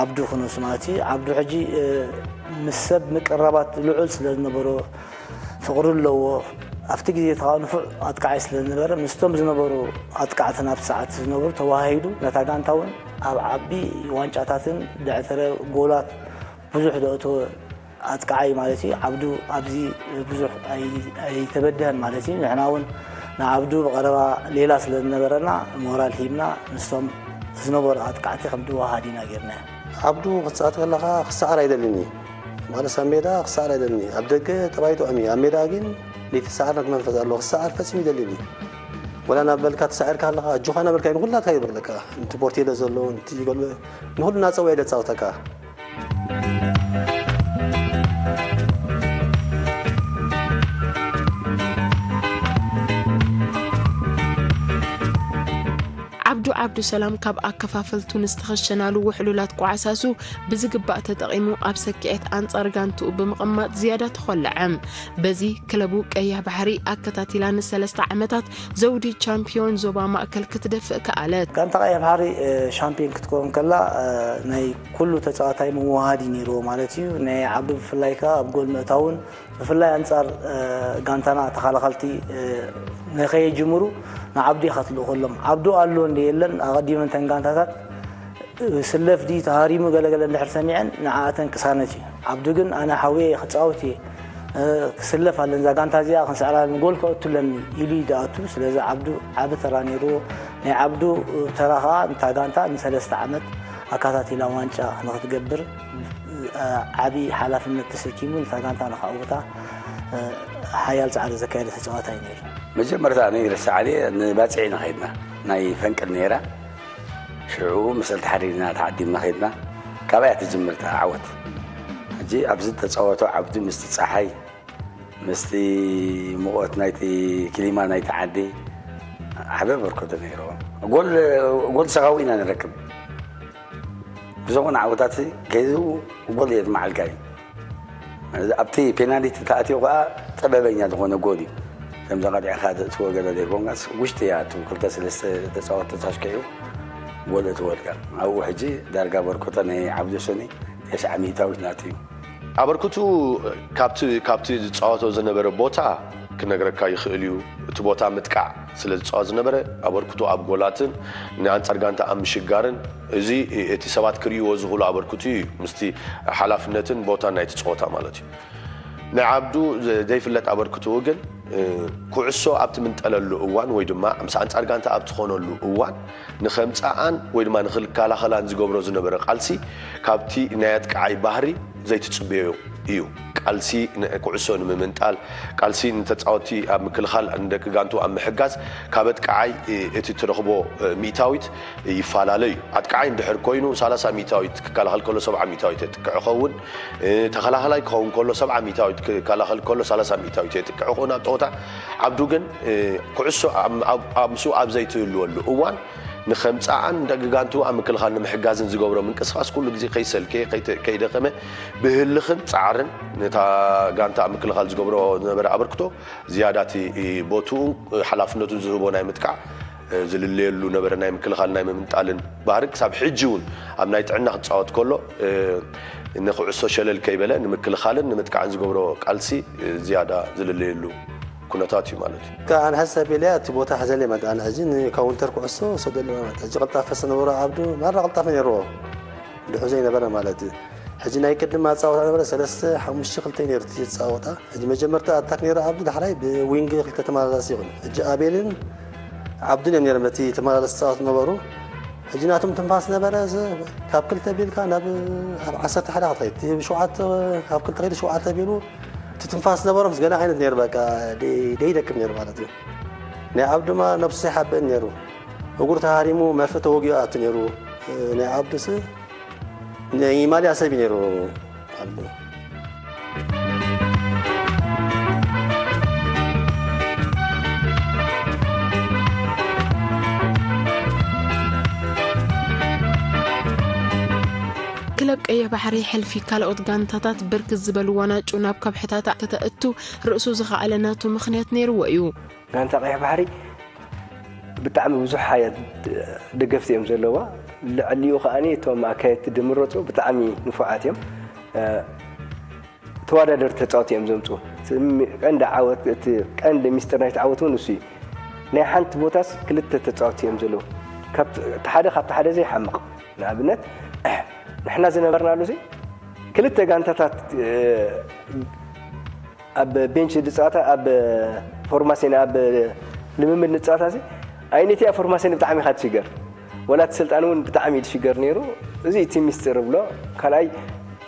ዓብዱ ክነሱ ማለት እዩ። ዓብዱ ሕጂ፣ እ፣ ምስ ሰብ ምቅርራባት ልዑል ስለ ዝነበሮ፣ ፍቕሪ ኣለዎ። ኣብቲ ግዜ እቲ ኸኣ ንፉዕ ኣጥቃዓይ ስለ ዝነበረ፣ ምስቶም ዝነበሩ ኣጥቃዕትን ኣብቲ ሰዓት ዝነበሩ ተዋሃሂዱ፣ ነታ ጋንታ እውን ኣብ ዓቢ ዋንጫታትን ድሕተረ ጎላት ብዙሕ ዘእተወ ኣጥቃዓይ ማለት እዩ። ዓብዱ ኣብዚ ብዙሕ ኣይ-፣ ኣይተበድሀን ማለት እዩ። ንሕና እውን ንዓብዱ ብቐረባ ሌላ ስለ ዝነበረና፣ ሞራል ሂብና፣ ምስቶም ዝነበሩ ኣጥቃዕቲ ከም ድወሃድ ኢና ጌርናዮ። ዓብዱ ክትሰዓር ከለኻ ክሰዓር ኣይደልን እዩ። ማለት ኣብ ሜዳ ክሰዓር ኣይደልን እዩ። ኣብ ደገ ጠባይ ጥዑም እዩ። ኣብ ሜዳ ግን ዘይተሰዓርነት መንፈስ ኣለዎ። ክሰዓር ፈጺሙ ኣይደልን እዩ። ወላ ናብ በልካ ተሳዒርካ ኣለኻ፣ ኣጆኻ እናበልካ እዩ ንኹላትካ ይብርለካ። ነቲ ፖርቴሎ ዘሎ፣ ነቲ ጎል-፣ ንኹሉ እናጸወየ ደጻውተካ። ዓብዱ ዓብዱሰላም ካብ ኣከፋፈልቱ ንዝተኸሸናሉ ውሕሉላት ቋዕሳሱ ብዝግባእ ተጠቒሙ ኣብ ሰኪዐት ኣንጻር ጋንትኡ ብምቕማጥ ዝያዳ ተኾለዐ። በዚ ክለቡ ቀይሕ ባሕሪ ኣከታቲላ ንሰለስተ ዓመታት ዘውዲ ቻምፒዮን ዞባ ማእከል ክትደፍእ ከኣለት። ጋንታ ቀይሕ ባሕሪ፣ እ፣ ሻምፒዮን ክትከውን ከላ፣ እ፣ ናይ ኩሉ ተጻዋታይ ምውሃድ እዩ ነይርዎ ማለት እዩ። ናይ ዓብዱ ብፍላይ ከኣ ኣብ ጎል ምእታውን ብፍላይ ኣንጻር፣ እ፣ ጋንታና ተኸላኸልቲ፣ እ፣ ንኸይጅምሩ ንዓብዱ ኢኻ ትልእኸሎም። ዓብዱ ኣሎ እንደ የለን ኣቐዲመን እተን ጋንታታት፣ እ፣ ስለፍ ድዩ ተሃሪሙ ገለገለ እንድሕር ሰሚዐን ንዓኣተን ቅሳነት እዩ። ዓብዱ ግን ኣነ ሓውየ ክጻወት እየ፣ እ፣ ክስለፍ ኣለኒ፣ እዛ ጋንታ እዚኣ ክንስዕራ ኣለኒ፣ ጎል ከእቱ ኣለኒ ኢሉ እዩ ዝኣቱ። ስለዚ ዓብዱ ዓቢ ተራ ነይርዎ። ናይ ዓብዱ ተራ ከኣ ነታ ጋንታ ንሰለስተ ዓመት ኣከታቲላ ዋንጫ ንኽትገብር ዓቢ ሓላፍነት ተሰኪሙ ነታ ጋንታ ንኸዕውታ፣ እ፣ ሓያል ጻዕሪ ዘካየደ ተጻዋታይ ነይሩ። መጀመርታ ነይርሳዕ ድየ ንባጽዕ ኢና ኸይድና፣ ናይ ፈንቅል ነይራ። ሽዑ መሰል ተሓሪድና ተዓዲምና ኸይድና። ካባያ ትጅምር እታ ዓወት። ሕጂ ኣብዚ ተጻወቶ ዓብዱ ምስቲ ጸሓይ፣ ምስቲ ሙቐት ናይቲ ክሊማ ናይቲ ዓዲ ዓቢ ኣበርክቶ ነይርዎ። ጎል፣ ጎል ሰኻዊ ኢና ንረክብ። ብዝኾነ ዓወታት ከይዙ ጎል የድመዓልካ እዩ። ኣብቲ ፔናልቲ ተኣትዩ ከኣ ጥበበኛ ዝኾነ ጎል እዩ። ከምዚ ቀጢዕካ ዘእትዎ ገለ ዘይኮንካስ ውሽጢ እያ፣ እቱ ክልተ ሰለስተ ተጻወትቲ ተሳሽኪዑ ጎል እትወልካ። ኣብኡ ሕጂ ዳርጋ በርኮታ ናይ ዓብዱ ሰኒ ተስዓ ሚእታዊት ናቱ እዩ። ኣበርክቱ ካብቲ፣ ካብቲ ዝጻወቶ ዝነበረ ቦታ ክነግረካ ይኽእል እዩ። እቲ ቦታ ምጥቃዕ ስለ ዝጻወት ዝነበረ፣ ኣበርክቱ ኣብ ጎላትን ንኣንጻር ጋንታ ኣብ ምሽጋርን፣ እዚ እቲ ሰባት ክርእይዎ ዝኽእሉ ኣበርክቱ እዩ፣ ምስቲ ሓላፍነትን ቦታን ናይቲ ጸወታ ማለት እዩ። ንዓብዱ ዘይፍለጥ ኣበርክትኡ ግን ኩዕሶ ኣብ ትምንጠለሉ እዋን ወይ ድማ ምስ ኣንጻር ጋንታ ኣብ ትኾነሉ እዋን ንኸምጽኣን ወይ ድማ ንኽከላኸላን ዝገብሮ ዝነበረ ቃልሲ ካብቲ ናይ ኣጥቃዓይ ባህሪ ዘይትጽበዮ እዩ። ቃልሲ ኩዕሶ ንምምንጣል፣ ቃልሲ ንተጻወቲ ኣብ ምክልኻል ንደቂ ጋንቱ ኣብ ምሕጋዝ ካብ ኣጥቃዓይ እቲ ትረኽቦ ሚእታዊት ይፈላለ እዩ። ኣጥቃዓይ እንድሕር ኮይኑ ሰላሳ ሚእታዊት ክከላኸል ከሎ ሰብዓ ሚእታዊት የጥቅዕ ይኸውን። ተኸላኸላይ ክኸውን ከሎ ሰብዓ ሚእታዊት ክከላኸል ከሎ ሰላሳ ሚእታዊት የጥቅዕ ይኸውን ኣብ ጠወታ። ዓብዱ ግን ኩዕሶ ምስኡ ኣብ ዘይትህልወሉ እዋን ንኸምጽኣን ደቂ ጋንቱ ኣብ ምክልኻል ንምሕጋዝን ዝገብሮ ምንቅስቓስ ኩሉ ግዜ ከይሰልከየ ከይደኸመ ብህልኽን ጻዕርን ነታ ጋንታ ኣብ ምክልኻል ዝገብሮ ዝነበረ ኣበርክቶ ዝያዳ እቲ ቦትኡ ሓላፍነቱን ዝህቦ ናይ ምጥቃዕ ዝልለየሉ ነበረ። ናይ ምክልኻል ናይ ምምንጣልን ባህሪ ክሳብ ሕጂ እውን ኣብ ናይ ጥዕና ክጻወት ከሎ ንኩዕሶ ሸለል ከይበለ ንምክልኻልን ንምጥቃዕን ዝገብሮ ቃልሲ ዝያዳ ዝልለየሉ ኩነታት እዩ ማለት እዩ። ኣነ ሕሰብ ኢለ እቲ ቦታ ሕዘለ መጣ። ሕጂ ንካውንተር ኩዕሶ ሰደሉ መጣ። ሕጂ ቅልጣፈ ዝነበሮ ዓብዱ ማራ ቅልጣፈ ነይርዎ ድሑ ዘይነበረ ማለት እዩ። ሕጂ ናይ ቅድም ኣጻወታ ነበረ ሰለስተ ሓሙሽተ ክልተ ነይሩ እቲ ኣጻወታ። ሕጂ መጀመርታ ኣታክ ነይሩ ዓብዱ ዳሕራይ ብዊንግ ክልተ ተመላላሲ ይኹን። ሕጂ ኣቤልን ዓብዱን እዮም ነይሮም እቲ ተመላለስ ዝጻወቱ ነበሩ። ሕጂ ናቶም ትንፋስ ነበረ ካብ ክልተ ቢልካ ናብ ዓሰርተ ሓደ ክትኸይድ እቲ ሸውዓተ ካብ ክልተ ከይዱ ሸውዓተ ቢሉ እቲ ትንፋስ ነበሮም ገለ ዓይነት ነይሩ በቃ ደይደክም ነይሩ ማለት እዩ። ናይ ዓብዱ ድማ ነብሱ ዘይሓብእን ነይሩ። እግሩ ተሃሪሙ መርፌ ተወጊኡ ኣቱ ነይሩ። ናይ ዓብዱስ ናይ ማልያ ሰብ እዩ ነይሩ። ኣሉ ክለብ ቀይሕ ባሕሪ ሕልፊ ካልኦት ጋንታታት ብርክት ዝበሉ ዋናጩ ናብ ከብሕታት ከተእቱ ርእሱ ዝኸኣለ ናቱ ምኽንያት ነይርዎ እዩ። ጋንታ ቀይሕ ባሕሪ ብጣዕሚ ብዙሓት ደገፍቲ እዮም ዘለዋ። ልዕሊኡ ከኣ እቶም ኣካየድቲ ድምረፁ ብጣዕሚ ንፉዓት እዮም። ተወዳደርቲ ተፃወቲ እዮም ዘምፅኡ። ቀንዲ ዓወት እቲ ቀንዲ ሚስጥር ናይቲ ዓወት እውን እሱ እዩ። ናይ ሓንቲ ቦታስ ክልተ ተፃወቲ እዮም ዘለዉ። እቲ ሓደ ካብቲ ሓደ ዘይሓምቕ። ንኣብነት ንሕና ዝነበርናሉ ክልተ ጋንታታት ኣብ ቤንች ዝፃወታ ኣብ ፎርማሴን ኣብ ልምምድ ንፃወታ እዚ ኣይነቲኣ ፎርማሴን ብጣዕሚ ኢኻ ትሽገር። ወላ እቲ ሰልጣኒ እውን ብጣዕሚ እዩ ዝሽገር ነይሩ። እዚ እቲ ሚስጥር ብሎ ካልኣይ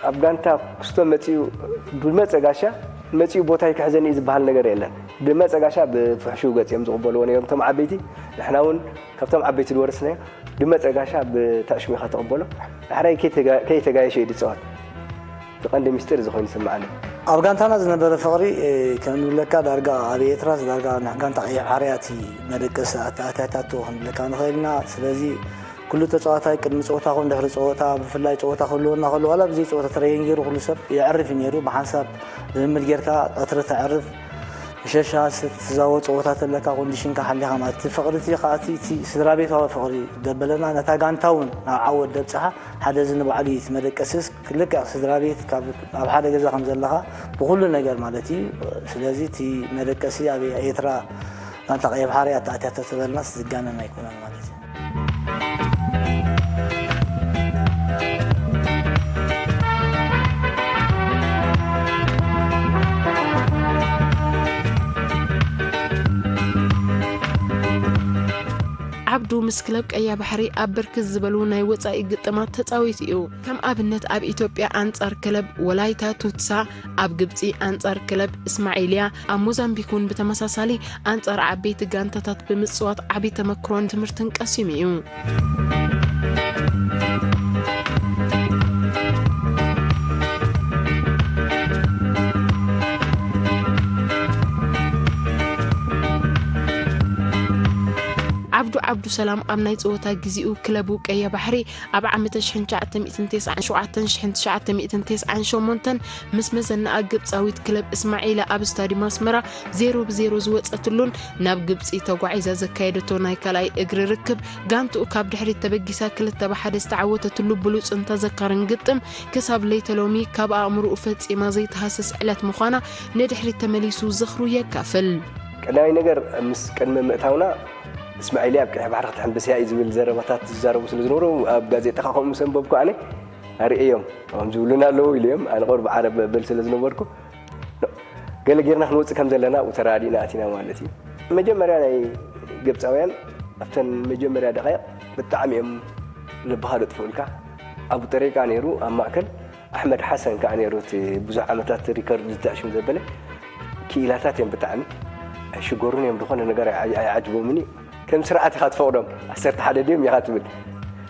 ኣብ ጋንታ ክስቶ መፂኡ ብመፀ ጋሻ መፂኡ ቦታ ይክሕዘኒ እዩ ዝበሃል ነገር የለን። ብመፀ ጋሻ ብፍሕሹው ገፅ እዮም ዝቕበልዎ ነይሮም እቶም ዓበይቲ። ንሕና እውን ካብቶም ዓበይቲ ዝወረስናዮ ብመፀ ጋሻ ብተዕሽሙ ኢኻ ትቕበሎ። ዳሕራይ ከይተጋየሸ እዩ ዝፃወት። እቲ ቀንዲ ሚስጥር እዚ ኮይኑ ይስምዓኒ። ኣብ ጋንታና ዝነበረ ፍቕሪ ከም ንብለካ ዳርጋ ኣብ ኤርትራስ ዳርጋ ንጋንታ ቀይሕ ባሕሪ እያ እቲ መደቀሲ ኣተኣታታቶ ክንብለካ ንኽእል ኢና። ስለዚ ኩሉ ተፃዋታይ ቅድሚ ፀወታ ኹን ድሕሪ ፀወታ ብፍላይ ፀወታ ክህልወና ከሎ ዋላ ብዘይ ፀወታ ተረየን ገይሩ ኩሉ ሰብ የዕርፍ እዩ ነይሩ። ብሓንሳብ ልምምድ ጌርካ ቀትሪ ተዕርፍ ምሸሻ ስትዛወ ፀወታ ተለካ ኮንዲሽንካ ሓሊኻ ማለት እቲ ፍቕሪ እቲ ከዓ እቲ ስድራ ቤታዊ ፍቕሪ ደበለና ነታ ጋንታ እውን ናብ ዓወት ደብፅሓ ሓደ እዚ ንባዕሉ እዩ እቲ መደቀስስ ልክዕ ስድራ ቤት ካብ ኣብ ሓደ ገዛ ከም ዘለኻ ብኹሉ ነገር ማለት እዩ። ስለዚ እቲ መደቀሲ ኣብ ኤርትራ ጋንታ ቀይሕ ባሕሪ ኣተኣትያቶ ተበልናስ ዝጋነን ኣይኮነን ማለት እዩ። ዓብዱ ምስ ክለብ ቀያ ባሕሪ ኣብ ብርክት ዝበሉ ናይ ወጻኢ ግጥማት ተጻዊቱ እዩ። ከም ኣብነት ኣብ ኢትዮጵያ ኣንጻር ክለብ ወላይታ ቱትሳ፣ ኣብ ግብጺ ኣንጻር ክለብ እስማዒልያ፣ ኣብ ሞዛምቢክ እውን ብተመሳሳሊ ኣንጻር ዓበይቲ ጋንታታት ብምጽዋት ዓቢ ተመክሮን ትምህርትን ቀሲሙ እዩ። ዓብዱ ዓብዱሰላም ኣብ ናይ ጸወታ ግዜኡ ክለቡ ቀያ ባሕሪ ኣብ ዓመተ ሽሕን ትሽዓተ ሚእትን ተስዓን ሸውዓተን ሽሕን ትሽዓተ ሚእትን ተስዓን ሸሞንተን ምስ መዘናኣ ግብጻዊት ክለብ እስማዒላ ኣብ ስታድዩም ኣስመራ ዜሮ ብዜሮ ዝወጸትሉን ናብ ግብጺ ተጓዒዛ ዘካየደቶ ናይ ካልኣይ እግሪ ርክብ ጋንትኡ ካብ ድሕሪት ተበጊሳ ክልተ ብሓደ ዝተዓወተትሉ ብሉጽን ተዘካርን ግጥም ክሳብ ለይተ ሎሚ ካብ ኣእምሮኡ ፈጺማ ዘይትሃስስ ዕለት ምዃና ንድሕሪት ተመሊሱ ዝኽሩ የካፍል። ቀዳማይ ነገር ምስ ቅድሚ ምእታውና እስማዒልያ ኣብ ቀይሕ ባሕሪ ክትሕምብስ እያ እዩ ዝብል ዘረባታት ዝዛረቡ ስለ ዝነበሩ ኣብ ጋዜጣ ከዓ ከምኡ ምስ ኣንበብኩ ኣነ ኣርእዮም ከም ዝብሉና ኣለዉ ኢለ እዮም ኣነ ቁሩብ ዓረብ በል ስለ ዝነበርኩ ገለ ጌርና ክንወፅእ ከም ዘለና ኣብኡ ተረዳዲእና ኣቲና ማለት እዩ። መጀመርያ ናይ ግብፃውያን ኣብተን መጀመርያ ደቃይቕ ብጣዕሚ እዮም ልብኻ ደጥፍኡልካ። ኣቡ ጠሪቃ ነይሩ ኣብ ማእከል፣ ኣሕመድ ሓሰን ከኣ ነይሩ እቲ ብዙሕ ዓመታት ሪከርድ ዝተዕሽም ዘበለ። ክኢላታት እዮም ብጣዕሚ። ኣይሽገሩን እዮም፣ ዝኾነ ነገር ኣይ-፣ ኣይዓጅቦምን እዩ። ከም ስርዓት ኢኻ ትፈቕዶም። ዓሰርተ ሓደ ድዮም ኢኻ ትብል።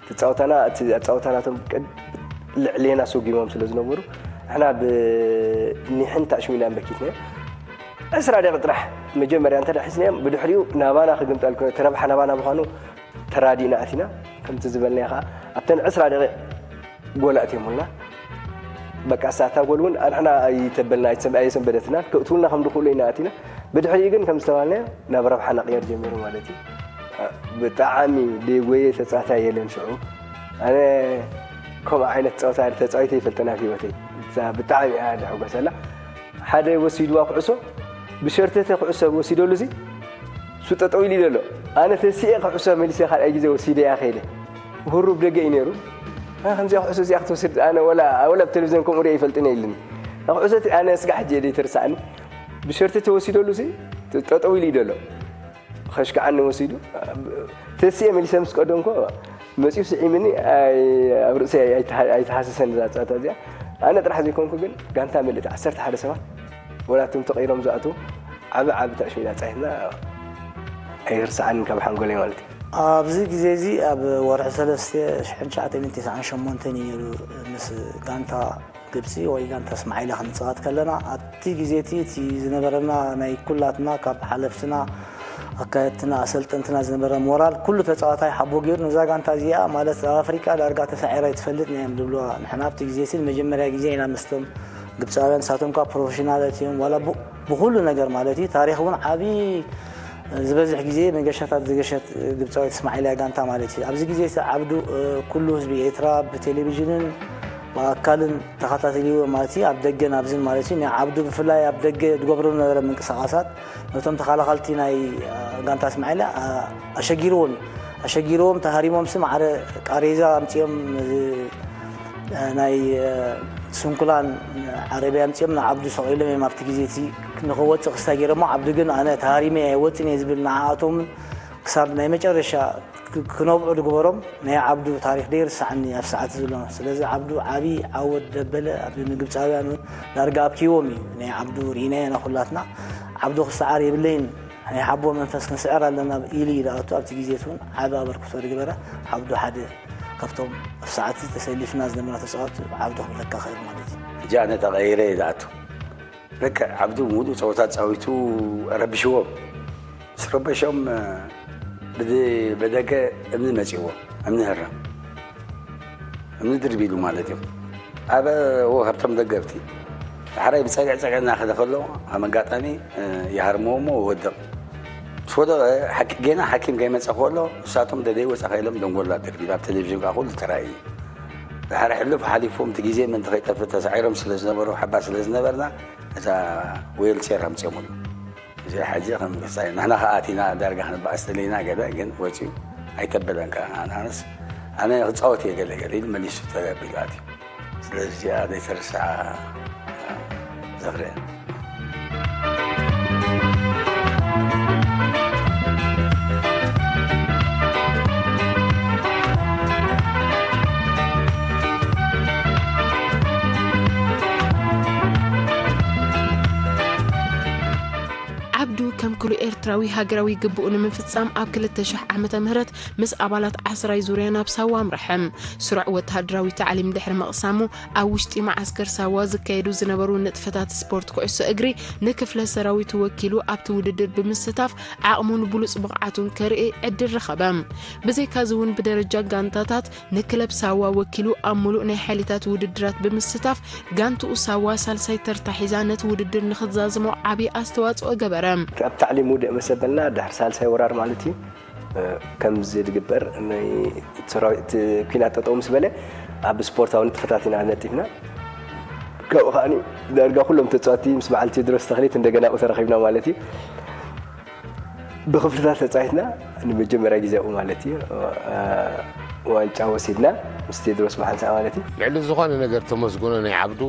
እቲ ጸወታና፣ እቲ ኣጻወታ ናቶም ቀድ-፣ ልዕሌና ሰጒሞም ስለ ዝነበሩ፣ ንሕና ብኒሕን ታሽሚናን በኪትናዮ። ዕስራ ደቂቕ ጥራሕ መጀመርያ እንተ ደኣ ሒዝናዮም፣ ብድሕሪኡ ናባና ክግምጠል ከሎ፣ እቲ ረብሓ ናባና ምዃኑ ተራዲእና ኣቲና። ከምቲ ዝበልናዮ ኸኣ፣ ኣብተን ዕስራ ደቂቕ ጎል ኣእትዮምልና። በቃ፣ እሳ እታ ጎል እውን ንሕና ኣይተበልና፣ ኣይተሰም-፣ ኣየሰንበደትናን። ከእትዉልና ከም ዝኽእሉ ኢና ኣቲና። ብድሕሪኡ ግን ከም ዝተባልናዮ ናብ ረብሓ ነቕየር ጀሚሩ ማለት እዩ። ብጣዕሚ ደይጎየ ተጻዋታይ የለን ሽዑ። ኣነ ከምኡ ዓይነት ጸወታ ተጻዊተ ይፈልጥን ኣብ ህይወተይ። እዛ ብጣዕሚ እያ ዘሐጎሰላ። ሓደ ወሲድዋ ኩዕሶ፣ ብሸርተተ ኩዕሶ ወሲደሉ ሲ፣ እሱ ጠጠው ኢሉ እዩ ዘሎ። ኣነ ተሲኤ ኩዕሶ መሊሰ ካልኣይ ግዜ ወሲደያ ከይደ። ህሩብ ደገ እዩ ነይሩ። ኣነ ከምዚኣ ኩዕሶ እዚኣ ክትወስድ ኣነ ወላ፣ ወላ ኣብ ቴሌቪዝዮን ከምኡ ሪአ ይፈልጥን እየ ኢሉኒ። እታ ኩዕሶ እቲ ኣነ እስካዕ ሕጂ እየ ዘይትርሳዕኒ። ብሸርተተ ወሲደሉ ሲ፣ ጠጠው ኢሉ እዩ ዘሎ። ኸሽክዓኒ ወሲዱ፣ ተሲኤ መሊሰ ምስ ቀደምኩ፣ መጺኡ ስዒምኒ፣ ኣይ-፣ ኣብ ርእሰይ ኣይተሃ-፣ ኣይተሃሰሰን እዛ ጸወታ እዚኣ። ኣነ ጥራሕ ዘይኮንኩ ግን፣ ጋንታ ምልእቲ ዓሰርተ ሓደ ሰባት፣ ወላ እቶም ተቐይሮም ዝኣትዉ፣ ዓቢ ዓቢ ታሽሚና ጻሒፍና፣ ኣይርስዓንን ካብ ሓንጎለይ ማለት እዩ። ኣብዚ ግዜ እዚ ኣብ ወርሒ ሰለስተ ሽሕን ትሽዓተ ሚእትን ተስዓን ሸሞንተን እዩ ነይሩ፣ ምስ ጋንታ ግብጺ ወይ ጋንታ እስማዒላ ክንጻወት ከለና፣ ኣብቲ ግዜ እቲ፣ እቲ ዝነበረና ናይ ኩላትና ካብ ሓለፍትና፣ ኣካየድትና፣ ኣሰልጠንትና ዝነበረ ሞራል ኩሉ ተጻዋታይ ሓቦ ገይሩ ነዛ ጋንታ እዚኣ ማለት ኣብ ኣፍሪቃ ዳርጋ ተሳዒራ ኣይትፈልጥን እያ እዮም ዝብሉዋ። ንሕና ኣብቲ ግዜ እቲ ንመጀመርያ ግዜ ኢና ምስቶም ግብጻውያን፣ ንሳቶም ከኣ ፕሮፌሽናላት እዮም። ዋላ ብ-፣ ብኹሉ ነገር ማለት እዩ። ታሪኽ እውን ዓቢ ዝበዝሕ ግዜ መገሻታት ዝገሸት ግብጻዊት እስማዒልያ ጋንታ ማለት እዩ። ኣብዚ ግዜ እቲ ዓብዱ፣ እ፣ ኩሉ ህዝቢ ኤርትራ ብቴሌቪዥንን ብኣካልን ተኸታተልዎ ማለት እዩ። ኣብ ደገን ኣብዝን ማለት እዩ። ናይ ዓብዱ ብፍላይ ኣብ ደገ ዝገብሮ ዝነበረ ምንቅስቓሳት ነቶም ተኸላኸልቲ ናይ፣ እ፣ ጋንታ እስማዒልያ፣ እ፣ ኣሸጊርዎም እዩ። ኣሸጊርዎም፣ ተሃሪሞም ሲ ማዕረ ቃሬዛ ኣምጺኦም፣ እ፣ ናይ፣ እ፣ ስንኩላን ዓረብያ ኣምጺኦም ንዓብዱ ሰቒሎም እዮም ኣብቲ ግዜ እቲ ንኽወጽእ ክስታይ ገይሮሞ። ዓብዱ ግን ኣነ ተሃሪመ እየ ኣይወጽእን እየ ዝብል ንዓኣቶምን ክሳብ ናይ መጨረሻ ክ-፣ ክነብዑ ዝግበሮም ናይ ዓብዱ ታሪኽ ደይርስዓኒ ኣብ ሰዓት ዘሎ። ስለዚ ዓብዱ ዓቢ ዓወት ደበለ ኣብ ንግብጻውያን እውን ዳርጋ ኣብኪዎም እዩ። ናይ ዓብዱ ርኢናዮ ኢና ኩላትና። ዓብዱ ክሰዓር የብለይን፣ ናይ ሓቦ መንፈስ ክንስዕር ኣለና ኢሉ እዩ ዝኣቱ። ኣብቲ ግዜ እቲ እውን ዓቢ ኣበርክቶ ዝገበረ ዓብዱ ሓደ ካብቶም ኣብ ሰዓት ተሰሊፍና ዝነበርና ተጻወትቲ ዓብዱ ክብለካ ክእል ማለት እዩ። ሕጂ ኣነ ተቐይረ እየ ዝኣቱ። ልክዕ ዓብዱ ምሉእ ጸወታ ጻዊቱ ረቢሽዎም። ምስ ረበሾም፣ ብድ-፣ ብደገ እምኒ መጺእዎ፣ እምኒ ህረም። እምኒ ድርብ ኢሉ ማለት እዩ። ኣበ፣ ዎ፣ ካብቶም ደገፍቲ። ዳሕራይ ብጸግዒ ጸግዒ እናኸደ ከሎ፣ ከም ኣጋጣሚ፣ ይሃርምዎ እሞ ወድቕ። ምስ ወደቐ፣ ሓኪ-፣ ጌና ሓኪም ከይመጸ ከሎ፣ ንሳቶም ደደይ ወጻ ከኢሎም ደንጎላ ድርብ ኢሉ ኣብ ቴሌቪዥን ከኣ ኩሉ ተራእዩ። ዳሕራይ ሕሉፍ ሓሊፉ፣ እቲ ግዜ ምእንቲ ከይጠፍእ ተሳዒሮም ስለ ዝነበሩ፣ ሓባ ስለ ዝነበርና፣ እዛ ዌልቸር ኣምጺኦምሉ። እዚ ሕጂ ከም ክሳይ ንሕና ከኣ ኣቲና ዳርጋ ክንበኣስ ደሊና ገለ ግን ወጺኡ ኣይተበለን ከኣ። ኣነስ ኣነ ክጻወት እየ ገለ ገለ ኢሉ መሊሱ ተቢሉ ኣትዩ። ስለዚ እዚኣ ዘይተርስዓ ዝኽሪ እያ። ዓብዱ ከም ኩሉ ኤርትራዊ ሃገራዊ ግብኡ ንምፍጻም ኣብ ክልተ ሽሕ ዓመተ ምህረት ምስ ኣባላት ዓስራይ ዙርያ ናብ ሳዋ ኣምርሐ። ስሩዕ ወተሃደራዊ ታዕሊም ድሕሪ ምቕሳሙ፣ ኣብ ውሽጢ መዓስከር ሳዋ ዝካየዱ ዝነበሩ ንጥፈታት ስፖርት ኩዕሶ እግሪ ንክፍለ ሰራዊቱ ወኪሉ ኣብቲ ውድድር ብምስታፍ ዓቕሙን ብሉጽ ብቕዓቱን ከርኢ ዕድል ረኸበ። ብዘይካዚ እውን ብደረጃ ጋንታታት ንክለብ ሳዋ ወኪሉ ኣብ ምሉእ ናይ ሓይልታት ውድድራት ብምስታፍ፣ ጋንትኡ ሳዋ ሳልሳይ ተርታ ሒዛ ነቲ ውድድር ንኽትዛዝሞ ዓቢ ኣስተዋጽኦ ገበረ። ኣብ ታዕሊም ውድእ ምስ ኣበልና፣ ድሕሪ ሳልሳይ ወራር ማለት እዩ፣ ከምዚ ዝግበር፣ ናይ ሰራዊት፣ እቲ ኲናት ጠጠው ምስ በለ፣ ኣብ ስፖርታዊ ንጥፈታት ኢና ነጢፍና። ካብኡ ከኣኒ ዳርጋ ኩሎም ተጻወትቲ ምስ በዓል ቴድሮስ ተኽሊት እንደገና ኣብኡ ተራኺብና ማለት እዩ። ብኽፍልታት ተጻዊትና ንመጀመርያ ግዜ ኣብኡ ማለት እዩ፣ ዋንጫ ወሲድና ምስ ቴድሮስ ብሓንሳእ ማለት እዩ። ልዕሊ ዝኾነ ነገር ተመስግኖ ናይ ዓብዱ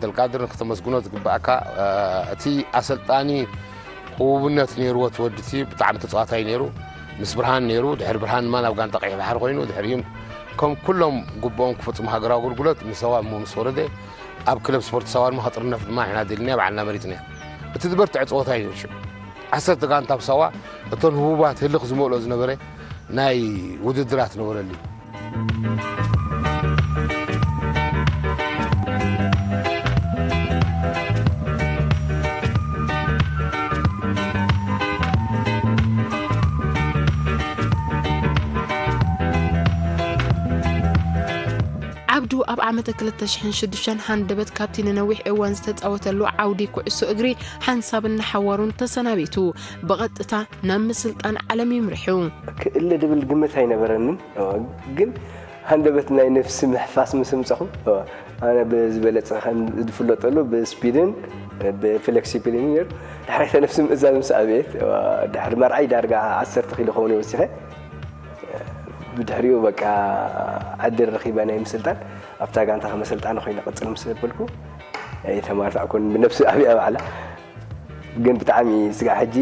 ተልቃድር ንክተመስግኖ ዝግባእካ እቲ ኣሰልጣኒ ህቡብነት ነይርዎ። እቲ ወዲ እቲ ብጣዕሚ ተፃዋታይ ነይሩ። ምስ ብርሃን ነይሩ። ድሕሪ ብርሃን ድማ ናብ ጋንታ ቀይሕ ባሕሪ ኮይኑ ድሕሪኡ ከም ኩሎም ግብኦም ክፍፅሙ ሃገራዊ ኣገልግሎት ንሰዋ እሞ ምስ ወረደ ኣብ ክለብ ስፖርት ሰዋ ድማ ከጥርነፍ ድማ ንሕና ደሊና ባዕልና መሪፅና። እቲ ዝበርትዐ ፀወታ እዩ ሽዑ። ዓሰርተ ጋንታ ኣብ ሰዋ እተን ህቡባት ህልኽ ዝመልኦ ዝነበረ ናይ ውድድራት ነበረሉ። ዓብዱ ኣብ ዓመተ ክልተ ሽሕን ሽዱሽተን ሃንደበት ካብቲ ንነዊሕ እዋን ዝተጻወተሉ ዓውዲ ኩዕሶ እግሪ ሓንሳብን ንሓዋሩን ተሰናቢቱ ብቐጥታ ናብ ምስልጣን ዓለም ይምርሑ። ክእለ ድብል ግምት ኣይነበረንን። ግን ሃንደበት ናይ ነፍሲ ምሕፋስ ምስ ምጸኹ፣ ኣነ ብዝበለጸ ከም ዝፍለጠሉ ብስፒድን ብፍሌክሲቢሊን ነይሩ። ድሕሪተ ነፍሲ ምእዛዝ ምስ ኣብየት፣ ድሕሪ መርዓይ ዳርጋ ዓሰርተ ኪሎ ኸውን ወሲኸ። ብድሕሪኡ በቃ ዕድል ረኺበ ናይ ምስልጣን ኣብታ ጋንታ ከም ኣሰልጣኒ ኮይነ ቅጽል ምስ በልኩ፣ ኣይተማርታዕኩን ብነፍሲ ኣብያ ባዕላ። ግን ብጣዕሚ ስጋዕ ሕጂ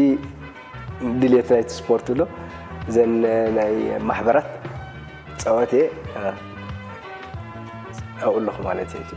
ድልየት ናይቲ ስፖርት ኣሎ። እዘን ናይ ማሕበራት ጸወት እየ ኣብኡ ኣለኹ ማለት እዩ።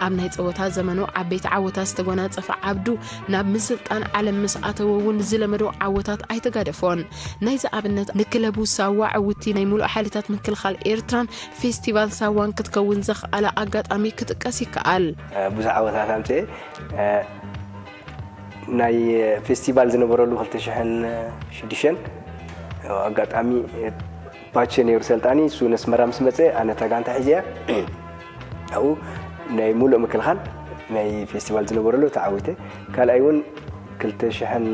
ኣብ ናይ ጸወታ ዘመኑ ዓበይቲ ዓወታት ዝተጎናጸፈ ዓብዱ፣ ናብ ምስልጣን ዓለም ምስ ኣተወ እውን ዝለመዶ ዓወታት ኣይተጋደፎን። ናይዚ ኣብነት ንክለቡ ሳዋ ዕውቲ ናይ ሙሉእ ሓይልታት ምክልኻል ኤርትራን ፌስቲቫል ሳዋን ክትከውን ዘኽኣላ ኣጋጣሚ ክጥቀስ ይከኣል። ብዙሕ ዓወታት ኣምፅኤ። ናይ ፌስቲቫል ዝነበረሉ ክልተ ሽሕን ሽዱሽተን ኣጋጣሚ ፓቸ ነይሩ ሰልጣኒ፣ እሱ ነስመራ ምስ መፀ ኣነ እታ ጋንታ ሒዘያ ኣብኡ ናይ ሙሉእ ምክልኻል ናይ ፌስቲቫል ዝነበረሉ ተዓዊተ። ካልኣይ እውን ክልተ ሽሕን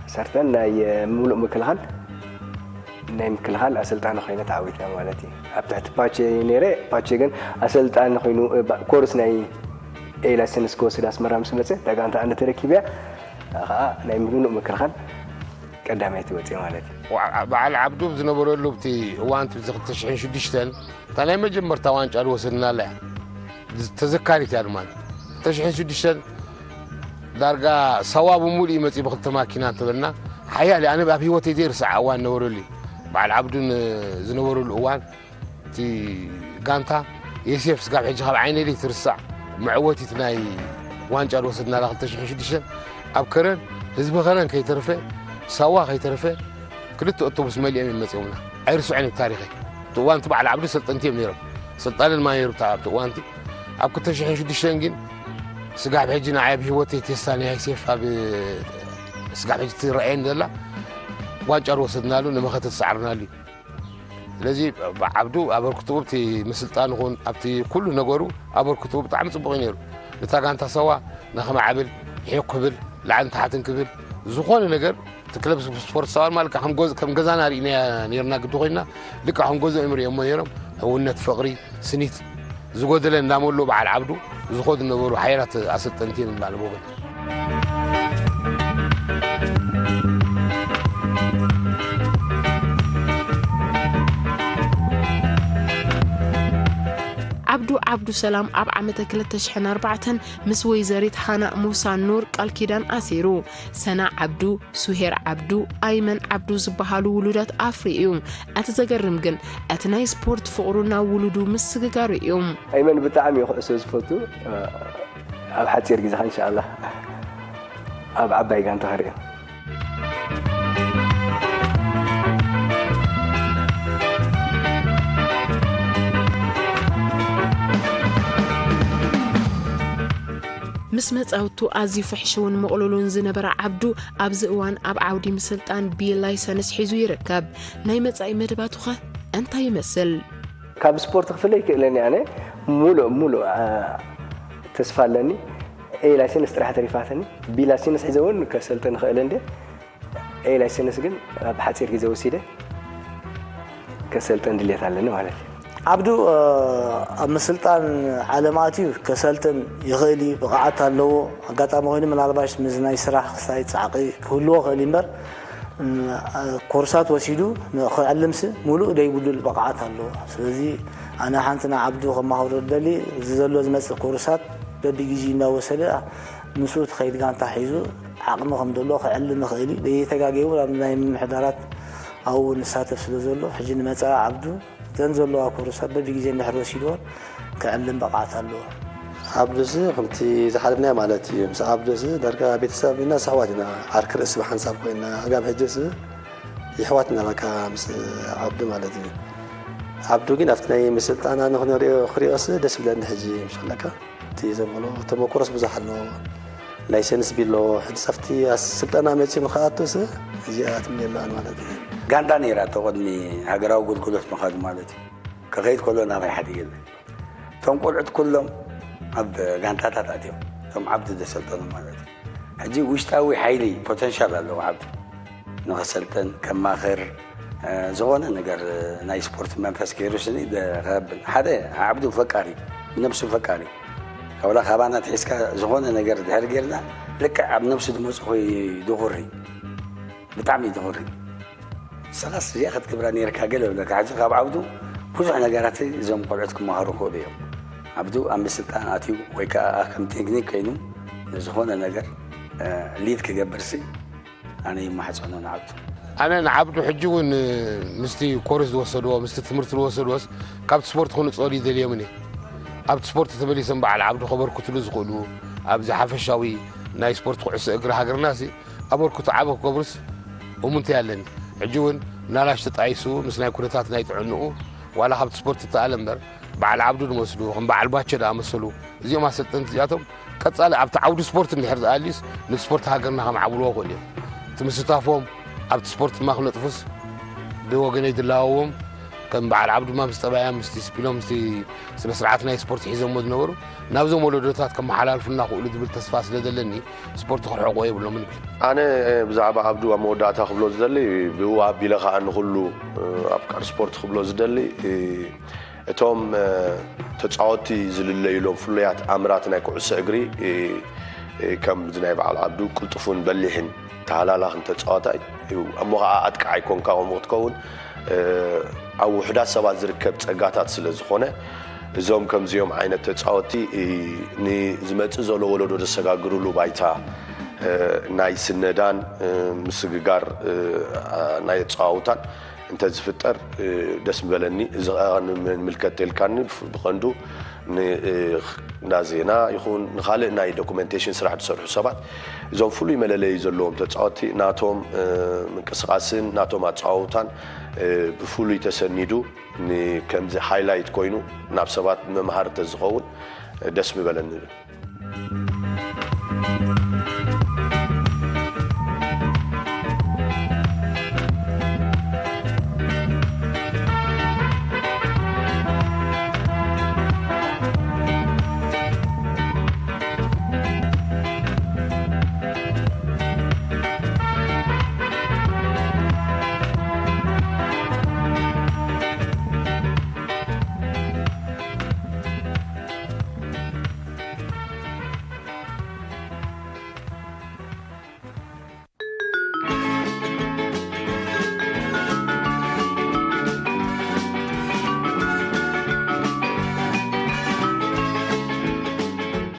ዓሰርተን ናይ ሙሉእ ምክልኻል ናይ ምክልኻል ኣሰልጣኒ ኮይነ ተዓዊትና ማለት እዩ። ኣብ ትሕቲ ፓቸ ነይረ፣ ፓቸ ግን ኣሰልጣኒ ኮይኑ ኮርስ ናይ ኤ ላይሰንስ ክወስድ ኣስመራ ምስ መፀ እታ ጋንታ ኣነ ተረኪበያ ከዓ ናይ ሙሉእ ምክልኻል ቀዳማይቲ ወፅእ ማለት እዩ። በዓል ዓብዱ ዝነበረሉ ኣብቲ እዋን እቲ ክልተ ሽሕን ሽዱሽተን እታ ናይ መጀመርታ ዋንጫ ዝወሰድናላ እያ። ተዘካሪት እያ ድማ። ክልተ ሽሕን ሽዱሽተን ዳርጋ ሰዋ ብምሉእ እዩ መፅእ ብክልተ ማኪና እንተበልና ሓያል እዩ። ኣነ ኣብ ህይወተይ ዘይርስዓ እዋን ነበረሉ እዩ። በዓል ዓብዱን ዝነበረሉ እዋን እቲ ጋንታ የሴፍ ስጋብ ሕጂ ካብ ዓይነይ ዘይትርሳዕ መዕወቲት ናይ ዋንጫ ዝወሰድናላ ክልተ ሽሕን ሽዱሽተን ኣብ ከረን ህዝቢ ከረን ከይተረፈ ሳዋ ከይተረፈ ክልተ ኣውቶቡስ መሊኦም እዮም መፂኦምና። ኣይርስዖን እዩ ታሪኸይ። እቲ እዋንቲ በዓል ዓብዱ ሰልጠንቲ እዮም ነይሮም። ሰልጣኒ ድማ ነይሩ ኣብቲ እዋንቲ። ኣብ ክልተ ሽሕን ሽዱሽተን ግን ስጋብ ሕጂ ንዓይ ኣብ ህይወተይ ቴስታ ናይ የሴፍ ኣብ ስጋብ ሕጂ ትረኣየኒ ዘላ ዋንጫ ዝወሰድናሉ ንመኸተ ዝሰዓርናሉ እዩ። ስለዚ ዓብዱ ኣበርክትኡ ኣብቲ ምስልጣን ይኹን ኣብቲ ኩሉ ነገሩ ኣበርክትኡ ብጣዕሚ ፅቡቕ እዩ ነይሩ። ነታ ጋንታ ሰዋ ንኸማዕብል ሒቕ ክብል ላዕልን ታሕትን ክብል ዝኾነ ነገር እቲ ክለብ ስፖርት ሰዋ ድማ ልክዕ ከም ጎዝ- ከም ገዛና ርኢናያ ነይርና ግዲ ኮይና ልክዕ ከም ገዝኦም እዮም ርእዮሞ ነይሮም። ሕውነት፣ ፍቕሪ፣ ስኒት ዝጎደለ እንዳመልኡ በዓል ዓብዱ ዝኸዱ ነበሩ ሓያላት ኣሰልጠንቲ እዮም ንብላ ንብወገን። ዓብዱ ዓብዱ ሰላም ኣብ ዓመተ ክልተ ሽሕን ኣርባዕተን ምስ ወይዘሪት ሃና ሙሳ ኑር ቃል ኪዳን ኣሲሩ። ሰና ዓብዱ፣ ሱሄር ዓብዱ፣ ኣይመን ዓብዱ ዝበሃሉ ውሉዳት ኣፍርዩ እዩ። እቲ ዘገርም ግን እቲ ናይ ስፖርት ፍቕሩ ናብ ውሉዱ ምስግጋሩ እዩ። ኣይመን ብጣዕሚ እዩ ኩዕሶ ዝፈቱ። ኣብ ሓፂር ግዜ ኢንሻኣላህ ኣብ ዓባይ ጋንታ ክርእዮ። ምስ መጻውቱ ኣዝዩ ፍሕሽውን ምቕሉልን ዝነበረ ዓብዱ፣ ኣብዚ እዋን ኣብ ዓውዲ ምስልጣን ቢ ላይሰንስ ሒዙ ይርከብ። ናይ መጻኢ መደባቱኸ እንታይ ይመስል? ካብ ስፖርት ክፍለ ይክእለኒ ኣነ ሙሉእ ሙሉእ፣ ኣ፣ ተስፋ ኣለኒ። ኤ ላይሰንስ ጥራሕ ተሪፋትኒ። ቢ ላይሰንስ ሒዘ እውን ከሰልጥን እኽእል እንደ ኤ ላይሰንስ ግን ኣብ ሓፂር ግዜ ወሲደ ከሰልጥን ድሌት ኣለኒ ማለት እዩ። ዓብዱ ኣብ ምስልጣን ዓለም ኣትዩ ከሰልጥን ይኽእል እዩ፣ ብቕዓት ኣለዎ። ኣጋጣሚ ኮይኑ ምናልባሽ ምስ ናይ ስራሕ ክሳይ ፃዕቂ ክህልዎ ክእል እምበር ኮርሳት ወሲዱ ክዕልምሲ ሙሉእ ደይብሉል ብቕዓት ኣለዎ። ስለዚ ኣነ ሓንቲ ንዓብዱ ከማኽሮ ደሊ፣ እዚ ዘሎ ዝመፅእ ኮርሳት በቢግዜ እናወሰደ ምስኡ ትኸይድ ጋንታ ሒዙ ዓቕሚ ከም ዘሎ ክዕልም ይኽእል እዩ። ደይተጋገቡ ናብ ናይ ምምሕዳራት ኣብኡ ንሳተፍ ስለ ዘሎ ሕጂ ንመፃኢ ዓብዱ እተን ዘለዋ ኮርሳት በቢግዜ እንድሕር ወሲድዎን ክዕልም ብቕዓት ኣለዎ። ዓብዱሲ ከምቲ ዝሓለፍናዮ ማለት እዩ። ምስ ዓብዱሲ ዳርጋ ቤተሰብ ኢና፣ ኣሕዋት ኢና። ዓርኪ ርእሲ ብሓንሳብ ኮይና ኣጋብ ሕጅስ ይሕዋት ኢና በቃ ምስ ዓብዱ ማለት እዩ። ዓብዱ ግን ኣብቲ ናይ ምስልጣና ንክንሪኦ ክሪኦስ ደስ ብለኒ ሕጂ ምሻለካ እቲ ዘመሎ ተመክሮስ ብዙሕ ኣለዎ። ላይሰንስ ቢሎ ሕጂ ኣብቲ ስልጠና መፂኡ ንክኣቶስ እዚኣ ትምኔላን ማለት እዩ። ጋንዳ ነይራ ተቆድሚ ሃገራዊ ኣገልግሎት ምኻድ ማለት እዩ። ከኸይድ ከሎ ናባይ ሓዲገለይ። እቶም ቆልዑት ኩሎም ኣብ ጋንታታት ኣትዮም እቶም ዓብዲ ዘሰልጠኑ ማለት እዩ። ሕጂ ውሽጣዊ ሓይሊ ፖተንሻል ኣለዎ ዓብዲ ንኸሰልጥን ከማኽር ዝኾነ ነገር ናይ ስፖርት መንፈስ ገይሩ ስኒ ከብል ሓደ ዓብዱ ፈቃሪ እዩ፣ ነብሱ ፈቃሪ እዩ። ካብላ ካባና ትሒዝካ ዝኾነ ነገር ድሕር ጌርና ልክዕ ኣብ ነብሱ ዝመፁ ኮይ ድኹሪ ብጣዕሚ ድኹሪ ንስኻስ እዚኣ ክትገብራ ነይርካ ገለ ብለካ ሕጂ ካብ ዓብዱ ብዙሕ ነገራት እዞም ቆልዑት ክመሃሩ ክእሉ እዮም። ዓብዱ ኣብ ምስልጣን ኣትዩ ወይ ከዓ ከም ቴክኒክ ኮይኑ ንዝኾነ ነገር ሊድ ክገብርሲ ኣነ ይመሓፀኖ ንዓብዱ። ኣነ ንዓብዱ ሕጂ እውን ምስቲ ኮርስ ዝወሰድዎ ምስቲ ትምህርቲ ዝወሰድዎስ ካብቲ ስፖርት ክንፅኦሉ ይደልዮምን እየ። ኣብቲ ስፖርት ተመሊሶም በዓል ዓብዱ ከበርክትሉ ዝኽእሉ ኣብዚ ሓፈሻዊ ናይ ስፖርት ኩዕሶ እግሪ ሃገርናሲ ኣበርክቶ ዓቢ ክገብሩስ እሙንተይ ኣለኒ። ሕጂ እውን ምናላሽ ተጣይሱ ምስ ናይ ኩነታት ናይ ጥዕንኡ ዋላ ካብቲ ስፖርት ይተኣለ እምበር በዓል ዓብዱ ዝመስሉ ከም በዓል ባቸ ዝኣመሰሉ እዚኦም ኣሰልጠንቲ እዚኣቶም ቀጻሊ ኣብቲ ዓውዲ ስፖርት እንድሕር ዝኣልዩስ ንስፖርት ሃገርና ከም ዓብልዎ ክእሉ እዮም። እቲ ምስታፎም ኣብቲ ስፖርት ድማ ክነጥፉስ ብወገነይ ዝላወዎም ከም በዓል ዓብዱ ድማ ምስ ጠባያም ምስ ዲስፕሊኖም ምስቲ ስነ ስርዓት ናይ ስፖርት ሒዞሞ ዝነበሩ ናብዞም ወለዶታት ከመሓላልፉልና ክእሉ ዝብል ተስፋ ስለ ዘለኒ ስፖርት ክርሕቆ የብሎምን እብል። ኣነ ብዛዕባ ዓብዱ ኣብ መወዳእታ ክብሎ ዝደሊ ብኡ ኣቢለ ከዓ ንኩሉ ኣፍቃሪ ስፖርት ክብሎ ዝደሊ እቶም ተፃወትቲ ዝልለዩሎም ፍሉያት ኣምራት ናይ ኩዕሶ እግሪ ከምዚ ናይ በዓል ዓብዱ ቅልጡፉን በሊሕን ተሃላላኽን ተፃዋታይ እዩ እሞ ከዓ ኣጥቃዓይ ኮንካ ከምኡ ክትከውን ኣብ ውሕዳት ሰባት ዝርከብ ፀጋታት ስለ ዝኾነ እዞም ከምዚኦም ዓይነት ተፃወትቲ ንዝመፅእ ዘሎ ወለዶ ዘሰጋግርሉ ባይታ ናይ ስነዳን ምስግጋር ናይ ኣፀዋውታን እንተዝፍጠር ደስ ምበለኒ። እዚ ኸኣ ንምልከት ተልካኒ ብቐንዱ ንእንዳ ዜና ይኹን ንኻልእ ናይ ዶኩመንቴሽን ስራሕ ዝሰርሑ ሰባት እዞም ፍሉይ መለለዪ ዘለዎም ተፃወትቲ ናቶም ምንቅስቓስን ናቶም ኣፀዋውታን ብፍሉይ ተሰኒዱ ንከምዚ ሃይላይት ኮይኑ ናብ ሰባት መምሃሪ ተዝኸውን ደስ ምበለኒ።